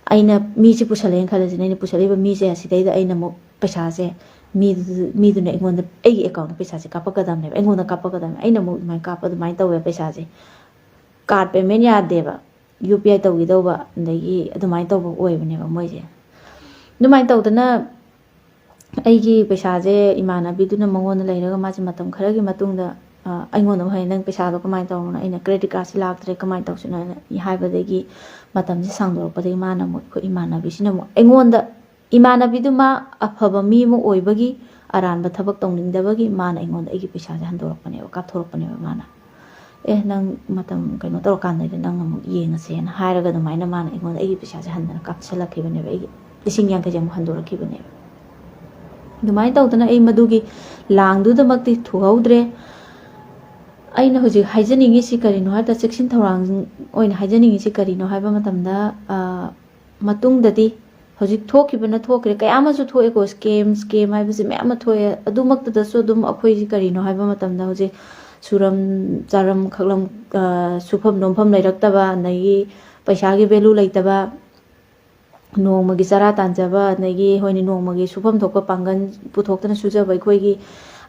ꯑꯩꯅ ꯃꯤꯁꯦ ꯄꯨꯁꯜꯂꯛꯑꯦꯅ ꯈꯜꯂꯁꯤꯅꯦ, ꯑꯩꯅ ꯄꯨꯁꯜꯂꯛꯏꯕ ꯃꯤꯁꯦ ꯑꯁꯤꯗꯩꯗ ꯑꯩꯅ ꯑꯃꯨꯛ ꯄꯩꯁꯥꯁꯦ ꯃꯤꯗꯨ-, ꯃꯤꯗꯨꯅ ꯑꯩꯉꯣꯟꯗ, ꯑꯩꯒꯤ ꯑꯦꯀꯥꯎꯟꯗ ꯄꯩꯁꯥꯁꯦ ꯀꯥꯞꯄꯛꯀꯗꯕꯅꯦꯕ, ꯑꯩꯉꯣꯟꯗ ꯀꯥꯞꯄꯛꯀꯗꯕꯅꯦ꯫ ꯑꯩꯅ ꯑꯃꯨꯛ ꯑꯗꯨꯃꯥꯏꯅ ꯀꯥꯞꯄ, ꯑꯗꯨꯃꯥꯏꯅ ꯇꯧꯋꯦ ꯄꯩꯁꯥꯁꯦ꯫ ꯀꯥꯔꯠ ꯄꯦꯃꯦꯟ ꯌꯥꯗꯦꯕ, ꯌꯨ ꯄꯤ ꯑꯥꯏ ꯇꯧꯈꯤꯗꯧꯕ, ꯑꯗꯒꯤ ꯑꯗꯨꯃꯥꯏꯅ ꯇꯧꯕ ꯑꯣꯏꯕꯅꯦꯕ ꯃꯣꯏꯁꯦ꯫ ꯑꯗꯨꯃꯥꯏꯅ ꯇꯧꯗꯅ ꯑꯩꯒꯤ ꯄꯩꯁꯥꯁꯦ ꯏꯃꯥꯟꯅꯕꯤꯗꯨꯅ ꯃꯉꯣꯟꯗ ꯂꯩꯔꯒ, ꯃꯥꯁꯦ ꯃꯇꯝ ꯈꯔꯒꯤ ꯃꯇꯨꯡꯗ, ꯑ, ꯑꯩꯉꯣꯟꯗ ꯑꯃꯨꯛ ꯍꯥꯏ, "ꯅꯪ ꯄꯩꯁꯥꯗꯣ ꯀꯃꯥꯏꯅ ꯇꯧꯕꯅꯣ? ꯑꯩꯅ ꯀ꯭ꯔꯦꯗꯤꯠ ꯀꯥꯔꯠꯁꯦ ꯂꯥꯛꯇ꯭ꯔꯦ, ꯀꯃꯥꯏꯅ ꯇꯧꯁꯤꯅꯣ?" ꯍꯥꯏꯅ ꯍꯥꯏꯕꯗꯒꯤ, ꯃꯇꯝꯁꯦ ꯁꯥꯡꯗꯣꯔꯛꯄꯗꯒꯤ ꯃꯥꯅ ꯑꯃꯨꯛ, ꯑꯩꯈꯣꯏ ꯏꯃꯥꯟꯅꯕꯤꯁꯤꯅ ꯑꯃꯨꯛ ꯑꯩꯉꯣꯟꯗ, ꯏꯃꯥꯟꯅꯕꯤꯗꯨ ꯃꯥ ꯑꯐꯕ ꯃꯤ ꯑꯃ ꯑꯣꯏꯕꯒꯤ ꯑꯔꯥꯟꯕ ꯊꯕꯛ ꯇꯧꯅꯤꯡꯗꯕꯒꯤ ꯃꯥꯅ ꯑꯩꯉꯣꯟꯗ ꯑꯩꯒꯤ ꯄꯩꯁꯥꯁꯦ ꯍꯟꯗꯣꯔꯛꯄꯅꯦꯕ, ꯀꯥꯞꯊꯣꯔꯛꯄꯅꯦꯕ ꯃꯥꯅ꯫ "ꯑꯦ, ꯅꯪ ꯃꯇꯝ ꯀꯩꯅꯣ ꯇꯧꯔꯀꯥꯟꯗꯗꯤ ꯅꯪ ꯑꯃꯨꯛ ꯌꯦꯡꯉꯁꯦꯅ" ꯍꯥꯏꯔꯒ ꯑꯗꯨꯃꯥꯏꯅ ꯃꯥꯅ ꯑꯩꯉꯣꯟꯗ ꯑꯩꯒꯤ ꯄꯩꯁꯥꯁꯦ ꯍꯟꯗꯅ ꯀꯥꯞꯁꯤꯜꯂꯛꯈꯤꯕꯅꯦꯕ, ꯑꯩꯒꯤ ꯂꯤꯁꯤꯡ ꯌꯥꯡꯈꯩꯁꯦ ꯑꯃꯨꯛ ꯍꯟꯗꯣꯔꯛꯈꯤꯕꯅꯦꯕ꯫ ꯑꯗꯨꯃꯥꯏꯅ ꯇꯧꯗꯅ ꯑꯩ ꯃꯗꯨꯒꯤ ꯂꯥꯡꯗꯨꯗꯃꯛꯇꯤ ꯊꯨꯍꯧꯗ꯭ꯔꯦ꯫ ꯑꯩꯅ ꯍꯧꯖꯤꯛ ꯍꯥꯏꯖꯅꯤꯡꯉꯤꯁꯤ ꯀꯔꯤꯅꯣ ꯍꯥꯏꯕꯗ, ꯆꯦꯛꯁꯤꯟ ꯊꯧꯔꯥꯡ ꯑꯣꯏꯅ ꯍꯥꯏꯖꯅꯤꯡꯉꯤꯁꯤ ꯀꯔꯤꯅꯣ ꯍꯥꯏꯕ ꯃꯇꯝꯗ, ꯑ, ꯃꯇꯨꯡꯗꯗꯤ ꯍꯧꯖꯤꯛ ꯊꯣꯛꯈꯤꯕꯅ ꯊꯣꯛꯈ꯭ꯔꯦ, ꯀꯌꯥ ꯑꯃꯁꯨ ꯊꯣꯛꯑꯦꯀꯣ, ꯁ꯭ꯀꯦꯝ, ꯁ꯭ꯀꯦꯝ ꯍꯥꯏꯕꯁꯤ ꯃꯌꯥꯝ ꯑꯃ ꯊꯣꯛꯑꯦ꯫ ꯑꯗꯨꯃꯛꯇꯗꯁꯨ ꯑꯗꯨꯝ ꯑꯩꯈꯣꯏꯁꯤ ꯀꯔꯤꯅꯣ ꯍꯥꯏꯕ ꯃꯇꯝꯗ, ꯍꯧꯖꯤꯛ ꯁꯨꯔꯝ ꯆꯥꯔꯝ ꯈꯛꯂꯝ, ꯑ, ꯁꯨꯐꯝ ꯅꯣꯝꯐꯝ ꯂꯩꯔꯛꯇꯕ, ꯑꯗꯒꯤ ꯄꯩꯁꯥꯒꯤ ꯚꯦꯂꯨ ꯂꯩꯇꯕ, ꯅꯣꯡꯃꯒꯤ ꯆꯔꯥ ꯇꯥꯟꯖꯕ, ꯑꯗꯒꯤ ꯍꯣꯏꯅꯦ, ꯅꯣꯡꯃꯒꯤ ꯁꯨꯐꯝ ꯊꯣꯛꯄ ꯄꯥꯡꯒꯜ ꯄꯨꯊꯣꯛꯇꯅ ꯁꯨꯖꯕ ꯑꯩꯈꯣꯏꯒꯤ,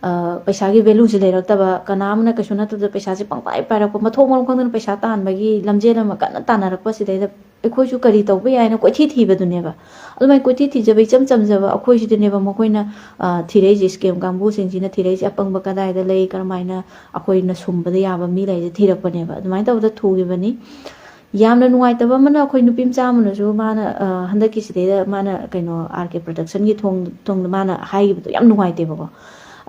ꯑ, ꯄꯩꯁꯥꯒꯤ ꯚꯦꯂꯨꯁꯦ ꯂꯩꯔꯛꯇꯕ, ꯀꯅꯥ ꯑꯃꯅ ꯀꯩꯁꯨ ꯅꯠꯇꯕꯗ ꯄꯩꯁꯥꯁꯦ ꯄꯪꯄꯥꯏ ꯄꯥꯏꯔꯛꯄ, ꯃꯊꯣꯡ ꯃꯔꯝ ꯈꯪꯗꯅ ꯄꯩꯁꯥ ꯇꯥꯟꯕꯒꯤ ꯂꯝꯖꯦꯜ ꯑꯃ ꯀꯟꯅ ꯇꯥꯟꯅꯔꯛꯄ, ꯁꯤꯗꯩꯗ ꯑꯩꯈꯣꯏꯁꯨ ꯀꯔꯤ ꯇꯧꯕ ꯌꯥꯏꯅ ꯀꯣꯏꯊꯤ ꯊꯤꯕꯗꯨꯅꯦꯕ꯫ ꯑꯗꯨꯃꯥꯏꯅ ꯀꯣꯏꯊꯤ ꯊꯤꯖꯕ ꯏꯆꯝ ꯆꯝꯖꯕ ꯑꯩꯈꯣꯏꯁꯤꯗꯅꯦꯕ ꯃꯈꯣꯏꯅ, ꯑ, ꯊꯤꯔꯛꯏꯁꯦ, scam ꯀꯥꯡꯕꯨꯁꯤꯡꯁꯤꯅ ꯊꯤꯔꯛꯏꯁꯦ, ꯑꯄꯪꯕ ꯀꯗꯥꯏꯗ ꯂꯩ, ꯀꯔꯝꯍꯥꯏꯅ ꯑꯩꯈꯣꯏꯅ ꯁꯨꯝꯕꯗ ꯌꯥꯕ ꯃꯤ ꯂꯩꯁꯦ ꯊꯤꯔꯛꯄꯅꯦꯕ꯫ ꯑꯗꯨꯃꯥꯏꯅ ꯇꯧꯕꯗ ꯊꯨꯈꯤꯕꯅꯤ꯫ ꯌꯥꯝꯅ ꯅꯨꯡꯉꯥꯏꯇꯕ ꯑꯃꯅ, ꯑꯩꯈꯣꯏ ꯅꯨꯄꯤ ꯃꯆꯥ ꯑꯃꯅꯁꯨ ꯃꯥꯅ, ꯑ, ꯍꯟꯗꯛꯀꯤꯁꯤꯗꯩꯗ ꯃꯥꯅ ꯀꯩꯅꯣ, R K Production ꯒꯤ ꯊꯣꯡ-, ꯊꯣꯡꯗ ꯃꯥꯅ ꯍꯥꯏꯈꯤꯕꯗꯣ ꯌꯥꯝ ꯅꯨꯡꯉꯥꯏꯇꯦꯕꯀꯣ꯫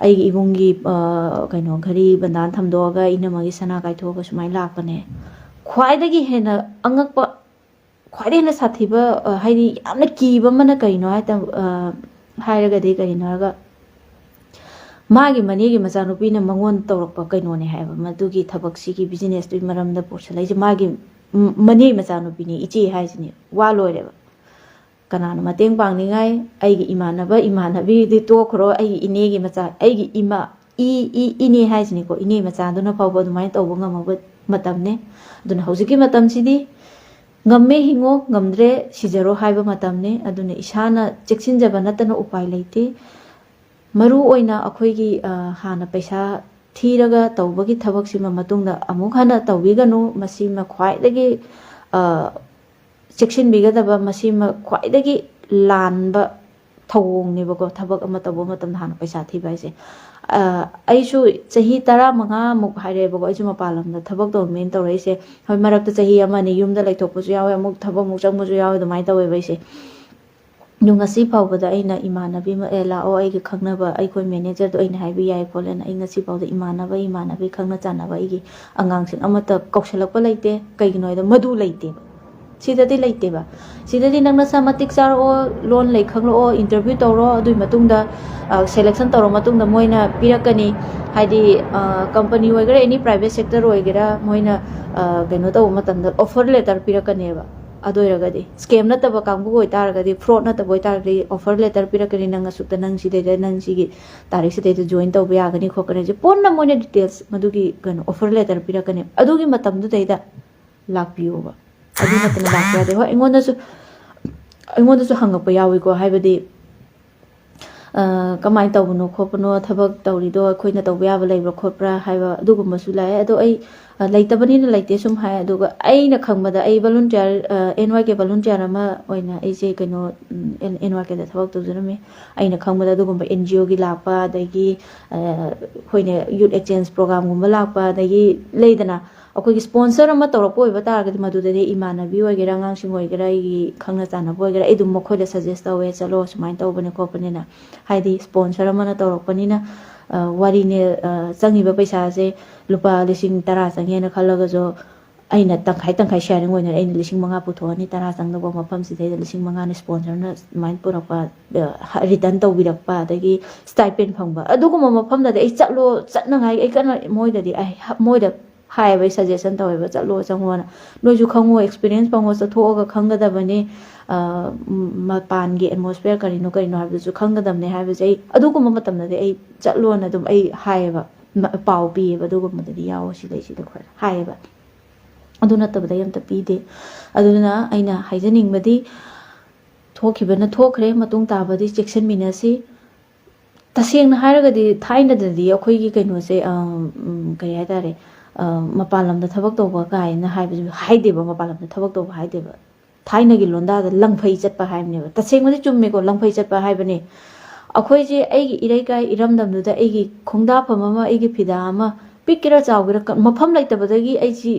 "ꯑꯩꯒꯤ ꯏꯕꯨꯡꯒꯤ, ꯑ, ꯀꯩꯅꯣ, ꯘꯔꯤ ꯕꯟꯗꯥꯟ ꯊꯝꯗꯣꯛꯑꯒ ꯏꯅꯝꯃꯒꯤ ꯁꯅꯥ ꯀꯥꯏꯊꯣꯛꯑꯒ ꯁꯨꯃꯥꯏꯅ ꯂꯥꯛꯄꯅꯦ"꯫ ꯈ꯭ꯋꯥꯏꯗꯒꯤ ꯍꯦꯟꯅ ꯑꯉꯛꯄ, ꯈ꯭ꯋꯥꯏꯗꯒꯤ ꯍꯦꯟꯅ ꯁꯥꯊꯤꯕ, ꯑ, ꯍꯥꯏꯗꯤ ꯌꯥꯝꯅ ꯀꯤꯕ ꯑꯃꯅ ꯀꯩꯅꯣ ꯍꯥꯏꯇ-, ꯑ, ꯍꯥꯏꯔꯒꯗꯤ ꯀꯔꯤꯅꯣ ꯍꯥꯏꯔꯒ, ꯃꯥꯒꯤ ꯃꯅꯦꯒꯤ ꯃꯆꯥꯅꯨꯄꯤꯅ ꯃꯉꯣꯟꯗ ꯇꯧꯔꯛꯄ ꯀꯩꯅꯣꯅꯦ ꯍꯥꯏꯕ, ꯃꯗꯨꯒꯤ ꯊꯕꯛꯁꯤꯒꯤ business ꯇꯨꯒꯤ ꯃꯔꯝꯗ ꯄꯨꯁꯜꯂꯛꯏꯁꯦ꯫ ꯃꯥꯒꯤ ꯃ-, ꯃꯅꯦ ꯃꯆꯥꯅꯨꯄꯤꯅꯦ, ꯏꯆꯦ ꯍꯥꯏꯁꯤꯅꯦ, ꯋꯥ ꯂꯣꯏꯔꯦꯕ꯫ ꯀꯅꯥꯅ ꯃꯇꯦꯡ ꯄꯥꯡꯅꯤꯡꯉꯥꯏ? ꯑꯩꯒꯤ ꯏꯃꯥꯟꯅꯕ ꯏꯃꯥꯟꯅꯕꯤꯗꯤ ꯇꯣꯛꯈ꯭ꯔꯣ, ꯑꯩꯒꯤ ꯏꯅꯦꯒꯤ ꯃꯆꯥ, ꯑꯩꯒꯤ ꯏꯃꯥ, ꯏ-, ꯏ-, ꯏꯅꯦ ꯍꯥꯏꯁꯤꯅꯤꯀꯣ, ꯏꯅꯦ ꯃꯆꯥꯗꯨꯅ ꯐꯥꯎꯕ ꯑꯗꯨꯃꯥꯏꯅ ꯇꯧꯕ ꯉꯝꯃꯕ ꯃꯇꯝꯅꯦ꯫ ꯑꯗꯨꯅ ꯍꯧꯖꯤꯛꯀꯤ ꯃꯇꯝꯁꯤꯗꯤ ꯉꯝꯃꯦ ꯍꯤꯡꯉꯣ, ꯉꯝꯗ꯭ꯔꯦ ꯁꯤꯖꯔꯣ ꯍꯥꯏꯕ ꯃꯇꯝꯅꯤ꯫ ꯑꯗꯨꯅ ꯏꯁꯥꯅ ꯆꯦꯛꯁꯤꯟꯖꯕ ꯅꯠꯇꯅ ꯎꯄꯥꯏ ꯂꯩꯇꯦ꯫ ꯃꯔꯨ ꯑꯣꯏꯅ ꯑꯩꯈꯣꯏꯒꯤ, ꯑ, ꯍꯥꯟꯅ ꯄꯩꯁꯥ ꯊꯤꯔꯒ ꯇꯧꯕꯒꯤ ꯊꯕꯛꯁꯤꯃ ꯃꯇꯨꯡꯗ ꯑꯃꯨꯛ ꯍꯟꯅ ꯇꯧꯕꯤꯒꯅꯨ꯫ ꯃꯁꯤꯃ ꯈ꯭ꯋꯥꯏꯗꯒꯤ, ꯑ, ꯆꯦꯛꯁꯤꯟꯕꯤꯒꯗꯕ, ꯃꯁꯤꯃ ꯈ꯭ꯋꯥꯏꯗꯒꯤ ꯂꯥꯟꯕ ꯊꯧꯑꯣꯡꯅꯦꯕꯀꯣ, ꯊꯕꯛ ꯑꯃ ꯇꯧꯕ ꯃꯇꯝꯗ ꯍꯥꯟꯅ ꯄꯩꯁꯥ ꯊꯤꯕ ꯍꯥꯏꯁꯦ꯫ ꯑ, ꯑꯩꯁꯨ ꯆꯍꯤ ꯇꯔꯥꯃꯉꯥꯃꯨꯛ ꯍꯥꯏꯔꯛꯑꯦꯕꯀꯣ, ꯑꯩꯁꯨ ꯃꯄꯥꯟ ꯂꯝꯗ ꯊꯕꯛ ꯇꯧꯔꯝꯃꯦꯅ ꯇꯧꯔꯛꯏꯁꯦ꯫ ꯍꯣꯏ, ꯃꯔꯛꯇ ꯆꯍꯤ ꯑꯃ ꯑꯅꯤ ꯌꯨꯝꯗ ꯂꯩꯊꯣꯛꯄꯁꯨ ꯌꯥꯎꯋꯦ, ꯑꯃꯨꯛ ꯊꯕꯛ ꯑꯃꯨꯛ ꯆꯪꯕꯁꯨ ꯌꯥꯎꯋꯦ, ꯑꯗꯨꯃꯥꯏꯅ ꯇꯧꯋꯦꯕ ꯑꯩꯁꯦ꯫ ꯑꯗꯨ ꯉꯁꯤ ꯐꯥꯎꯕꯗ ꯑꯩꯅ ꯏꯃꯥꯟꯅꯕꯤ ꯑꯃ, "ꯑꯦ, ꯂꯥꯛꯑꯣ, ꯑꯩꯒꯤ ꯈꯪꯅꯕ, ꯑꯩꯈꯣꯏ manager ꯗꯣ ꯑꯩꯅ ꯍꯥꯏꯕ ꯌꯥꯏ" ꯈꯣꯠꯂꯦꯅ, ꯑꯩ ꯉꯁꯤ ꯐꯥꯎꯗ ꯏꯃꯥꯟꯅꯕ, ꯏꯃꯥꯟꯅꯕꯤ, ꯈꯪꯅ ꯆꯥꯟꯅꯕ ꯑꯩꯒꯤ ꯑꯉꯥꯡꯁꯤꯡ ꯑꯃꯠꯇ ꯀꯧꯁꯜꯂꯛꯄ ꯂꯩꯇꯦ꯫ ꯀꯩꯒꯤꯅꯣ ꯍꯥꯏꯗ ꯃꯗꯨ ꯂꯩꯇꯦꯕ꯫ ꯁꯤꯗꯗꯤ ꯂꯩꯇꯦꯕ꯫ ꯁꯤꯗꯗꯤ ꯅꯪ ꯅꯁꯥ ꯃꯇꯤꯛ ꯆꯥꯔꯛꯑꯣ, ꯂꯣꯟ ꯂꯩ ꯈꯪꯂꯛꯑꯣ, interview ꯇꯧꯔꯣ, ꯑꯗꯨꯒꯤ ꯃꯇꯨꯡꯗ, ꯑ, selection ꯇꯧꯔ ꯃꯇꯨꯡꯗ ꯃꯣꯏꯅ ꯄꯤꯔꯛꯀꯅꯤ꯫ ꯍꯥꯏꯗꯤ, ꯑ, company ꯑꯣꯏꯒꯦꯔꯥ, any private sector ꯑꯣꯏꯒꯦꯔꯥ, ꯃꯣꯏꯅ, ꯑ, ꯀꯩꯅꯣ ꯇꯧꯕ ꯃꯇꯝꯗ offer letter ꯄꯤꯔꯛꯀꯅꯦꯕ꯫ ꯑꯗꯨ ꯑꯣꯏꯔꯒꯗꯤ scam ꯅꯠꯇꯕ ꯀꯥꯡꯕꯨ ꯑꯣꯏꯇꯥꯔꯒꯗꯤ, fraud ꯅꯠꯇꯕ ꯑꯣꯏꯇꯥꯔꯒꯗꯤ, offer letter ꯄꯤꯔꯛꯀꯅꯤ, "ꯅꯪ ꯑꯁꯨꯛꯇ, ꯅꯪ ꯁꯤꯗꯩꯗ, ꯅꯪ ꯁꯤꯒꯤ ꯇꯥꯔꯤꯛ ꯁꯤꯗꯩꯗ join ꯇꯧꯕ ꯌꯥꯒꯅꯤ ꯈꯣꯠꯀꯅꯤ", ꯁꯤ ꯄꯨꯟꯅ ꯃꯣꯏꯅ details ꯃꯗꯨꯒꯤ ꯀꯩꯅꯣ offer letter ꯄꯤꯔꯛꯀꯅꯤ꯫ ꯑꯗꯨꯒꯤ ꯃꯇꯝꯗꯨꯗꯩꯗ ꯂꯥꯛꯄꯤꯌꯣꯕ꯫ ꯑꯗꯨ ꯅꯠꯇꯅ ꯂꯥꯛꯄ ꯌꯥꯗꯦ꯫ ꯍꯣꯏ, ꯑꯩꯉꯣꯟꯗꯁꯨ, ꯑꯩꯉꯣꯟꯗꯁꯨ ꯍꯪꯉꯛꯄ ꯌꯥꯎꯏꯀꯣ, ꯍꯥꯏꯕꯗꯤ, ꯑ, "ꯀꯃꯥꯏꯅ ꯇꯧꯕꯅꯣ ꯈꯣꯠꯄꯅꯣ, ꯊꯕꯛ ꯇꯧꯔꯤꯗꯣ ꯑꯩꯈꯣꯏꯅ ꯇꯧꯕ ꯌꯥꯕ ꯂꯩꯕ꯭ꯔꯥ ꯈꯣꯠꯄ꯭ꯔꯥ?" ꯍꯥꯏꯕ ꯑꯗꯨꯒꯨꯝꯕꯁꯨ ꯂꯥꯛꯑꯦ꯫ ꯑꯗꯣ ꯑꯩ, ꯂꯩꯇꯕꯅꯤꯅ ꯂꯩꯇꯦ ꯁꯨꯝ ꯍꯥꯏ꯫ ꯑꯗꯨꯒ ꯑꯩꯅ ꯈꯪꯕꯗ ꯑꯩ volunteer, NYK volunteer ꯑꯃ ꯑꯣꯏꯅ ꯑꯩꯁꯦ ꯀꯩꯅꯣ, NYKꯗ ꯊꯕꯛ ꯇꯧꯖꯔꯝꯃꯤ꯫ ꯑꯩꯅ ꯈꯪꯕꯗ ꯑꯗꯨꯒꯨꯝꯕ NGOꯒꯤ ꯂꯥꯛꯄ, ꯑꯗꯒꯤ ꯑꯩꯈꯣꯏꯅ youth exchange programꯒꯨꯝꯕ ꯂꯥꯛꯄ, ꯑꯗꯒꯤ ꯂꯩꯗꯅ, ꯑꯩꯈꯣꯏꯒꯤ sponsor ꯑꯃ ꯇꯧꯔꯛꯄ ꯑꯣꯏꯕ ꯇꯥꯔꯒꯗꯤ, ꯃꯗꯨꯗꯗꯤ ꯏꯃꯥꯟꯅꯕꯤ ꯑꯣꯏꯒꯦꯔꯥ, ꯑꯉꯥꯡꯁꯤꯡ ꯑꯣꯏꯒꯦꯔꯥ, ꯑꯩꯒꯤ ꯈꯪꯅ ꯆꯥꯟꯅꯕ ꯑꯣꯏꯒꯦꯔꯥ, ꯑꯩ ꯑꯗꯨꯝ ꯃꯈꯣꯏꯗ suggest ꯇꯧꯋꯦ, "ꯆꯠꯂꯣ, ꯁꯨꯃꯥꯏꯅ ꯇꯧꯕꯅꯦ ꯈꯣꯠꯄꯅꯤꯅ"꯫ ꯍꯥꯏꯗꯤ sponsor ꯑꯃꯅ ꯇꯧꯔꯛꯄꯅꯤꯅ, ꯋꯥꯔꯤꯅꯦ, ꯆꯪꯉꯤꯕ ꯄꯩꯁꯥꯁꯦ ꯂꯨꯄꯥ ꯂꯤꯁꯤꯡ ꯇꯔꯥ ꯆꯪꯉꯦꯅ ꯈꯜꯂꯒꯁꯨ, ꯑꯩꯅ ꯇꯪꯈꯥꯏ ꯇꯪꯈꯥꯏ sharing ꯑꯣꯏꯅꯔꯦ꯫ ꯑꯩꯅ ꯂꯤꯁꯤꯡ ꯃꯉꯥ ꯄꯨꯊꯣꯛꯑꯅꯤ, ꯇꯔꯥ ꯆꯪꯗꯧꯕ ꯃꯐꯝꯁꯤꯗꯩꯗ ꯂꯤꯁꯤꯡ ꯃꯉꯥꯅ sponsorꯅ ꯑꯗꯨꯃꯥꯏꯅ ꯄꯨꯔꯛꯄ, return ꯇꯧꯕꯤꯔꯛꯄ, ꯑꯗꯒꯤ stipend ꯐꯪꯕ, ꯑꯗꯨꯒꯨꯝꯕ ꯃꯐꯝꯗꯗꯤ ꯑꯩ ꯆꯠꯂꯣ, ꯆꯠꯅꯉꯥꯏ ꯑꯩ ꯀꯟꯅ ꯃꯣꯏꯗꯗꯤ ꯑꯩ, ꯃꯣꯏꯗ ꯍꯥꯏꯌꯦꯕ, ꯑꯩ suggestion ꯇꯧꯋꯦꯕ, "ꯆꯠꯂꯣ, ꯆꯪꯉꯣꯅ꯫ ꯅꯣꯏꯁꯨ ꯈꯪꯉꯣ, experience ꯐꯪꯉꯣ, ꯆꯠꯊꯣꯛꯑꯒ ꯈꯪꯒꯗꯕꯅꯤ꯫ ꯃꯄꯥꯟꯒꯤ atmosphere ꯀꯔꯤꯅꯣ ꯀꯔꯤꯅꯣ ꯍꯥꯏꯕꯗꯨꯁꯨ ꯈꯪꯒꯗꯕꯅꯦ" ꯍꯥꯏꯕꯁꯦ ꯑꯩ ꯑꯗꯨꯒꯨꯝꯕ ꯃꯇꯝꯗꯗꯤ ꯑꯩ ꯆꯠꯂꯣꯅ ꯑꯗꯨꯝ ꯑꯩ ꯍꯥꯏꯌꯦꯕ꯫ ꯄꯥꯎ ꯄꯤꯌꯦꯕ, "ꯑꯗꯨꯒꯨꯝꯕꯗꯗꯤ ꯌꯥꯎꯋꯣ, ꯁꯤꯗꯩ ꯁꯤꯗ" ꯈꯔ ꯍꯥꯏꯌꯦꯕ꯫ ꯑꯗꯨ ꯅꯠꯇꯕꯗ ꯑꯩ ꯑꯝꯇ ꯄꯤꯗꯦ꯫ ꯑꯗꯨꯅ ꯑꯩꯅ ꯍꯥꯏꯖꯅꯤꯡꯕꯗꯤ, ꯊꯣꯛꯈꯤꯕꯅ ꯊꯣꯛꯈ꯭ꯔꯦ, ꯃꯇꯨꯡ ꯇꯥꯕꯗꯤ ꯆꯦꯛꯁꯤꯟꯃꯤꯟꯅꯁꯤ꯫ ꯇꯁꯦꯡꯅ ꯍꯥꯏꯔꯒꯗꯤ ꯊꯥꯏꯅꯗꯗꯤ ꯑꯩꯈꯣꯏꯒꯤ ꯀꯩꯅꯣꯁꯦ, ꯀꯔꯤ ꯍꯥꯏ ꯇꯥꯔꯦ, ꯃꯄꯥꯟ ꯂꯝꯗ ꯊꯕꯛ ꯇꯧꯕ ꯀꯥꯏꯅ ꯍꯥꯏꯕꯁꯨ ꯍꯥꯏꯗꯦꯕ, ꯃꯄꯥꯟ ꯂꯝꯗ ꯊꯕꯛ ꯇꯧꯕ ꯍꯥꯏꯗꯦꯕ꯫ ꯊꯥꯏꯅꯒꯤ ꯂꯣꯟꯗꯥꯗ ꯂꯪꯐꯩ ꯆꯠꯄ ꯍꯥꯏꯕꯅꯦꯕ꯫ ꯇꯁꯦꯡꯕꯗꯤ ꯆꯨꯝꯃꯦꯀꯣ, ꯂꯪꯐꯩ ꯆꯠꯄ ꯍꯥꯏꯕꯅꯦ꯫ ꯑꯩꯈꯣꯏꯁꯦ ꯑꯩꯒꯤ ꯏꯔꯩꯀꯥꯏ ꯏꯔꯝꯗꯝꯗꯨꯗ ꯑꯩꯒꯤ ꯈꯣꯡꯗꯥꯐꯝ ꯑꯃ, ꯑꯩꯒꯤ ꯐꯤꯗꯥ ꯑꯃ, ꯄꯤꯛꯀꯦꯔꯥ ꯆꯥꯎꯒꯦꯔꯥ, ꯃꯐꯝ ꯂꯩꯇꯕꯗꯒꯤ ꯑꯩꯁꯤ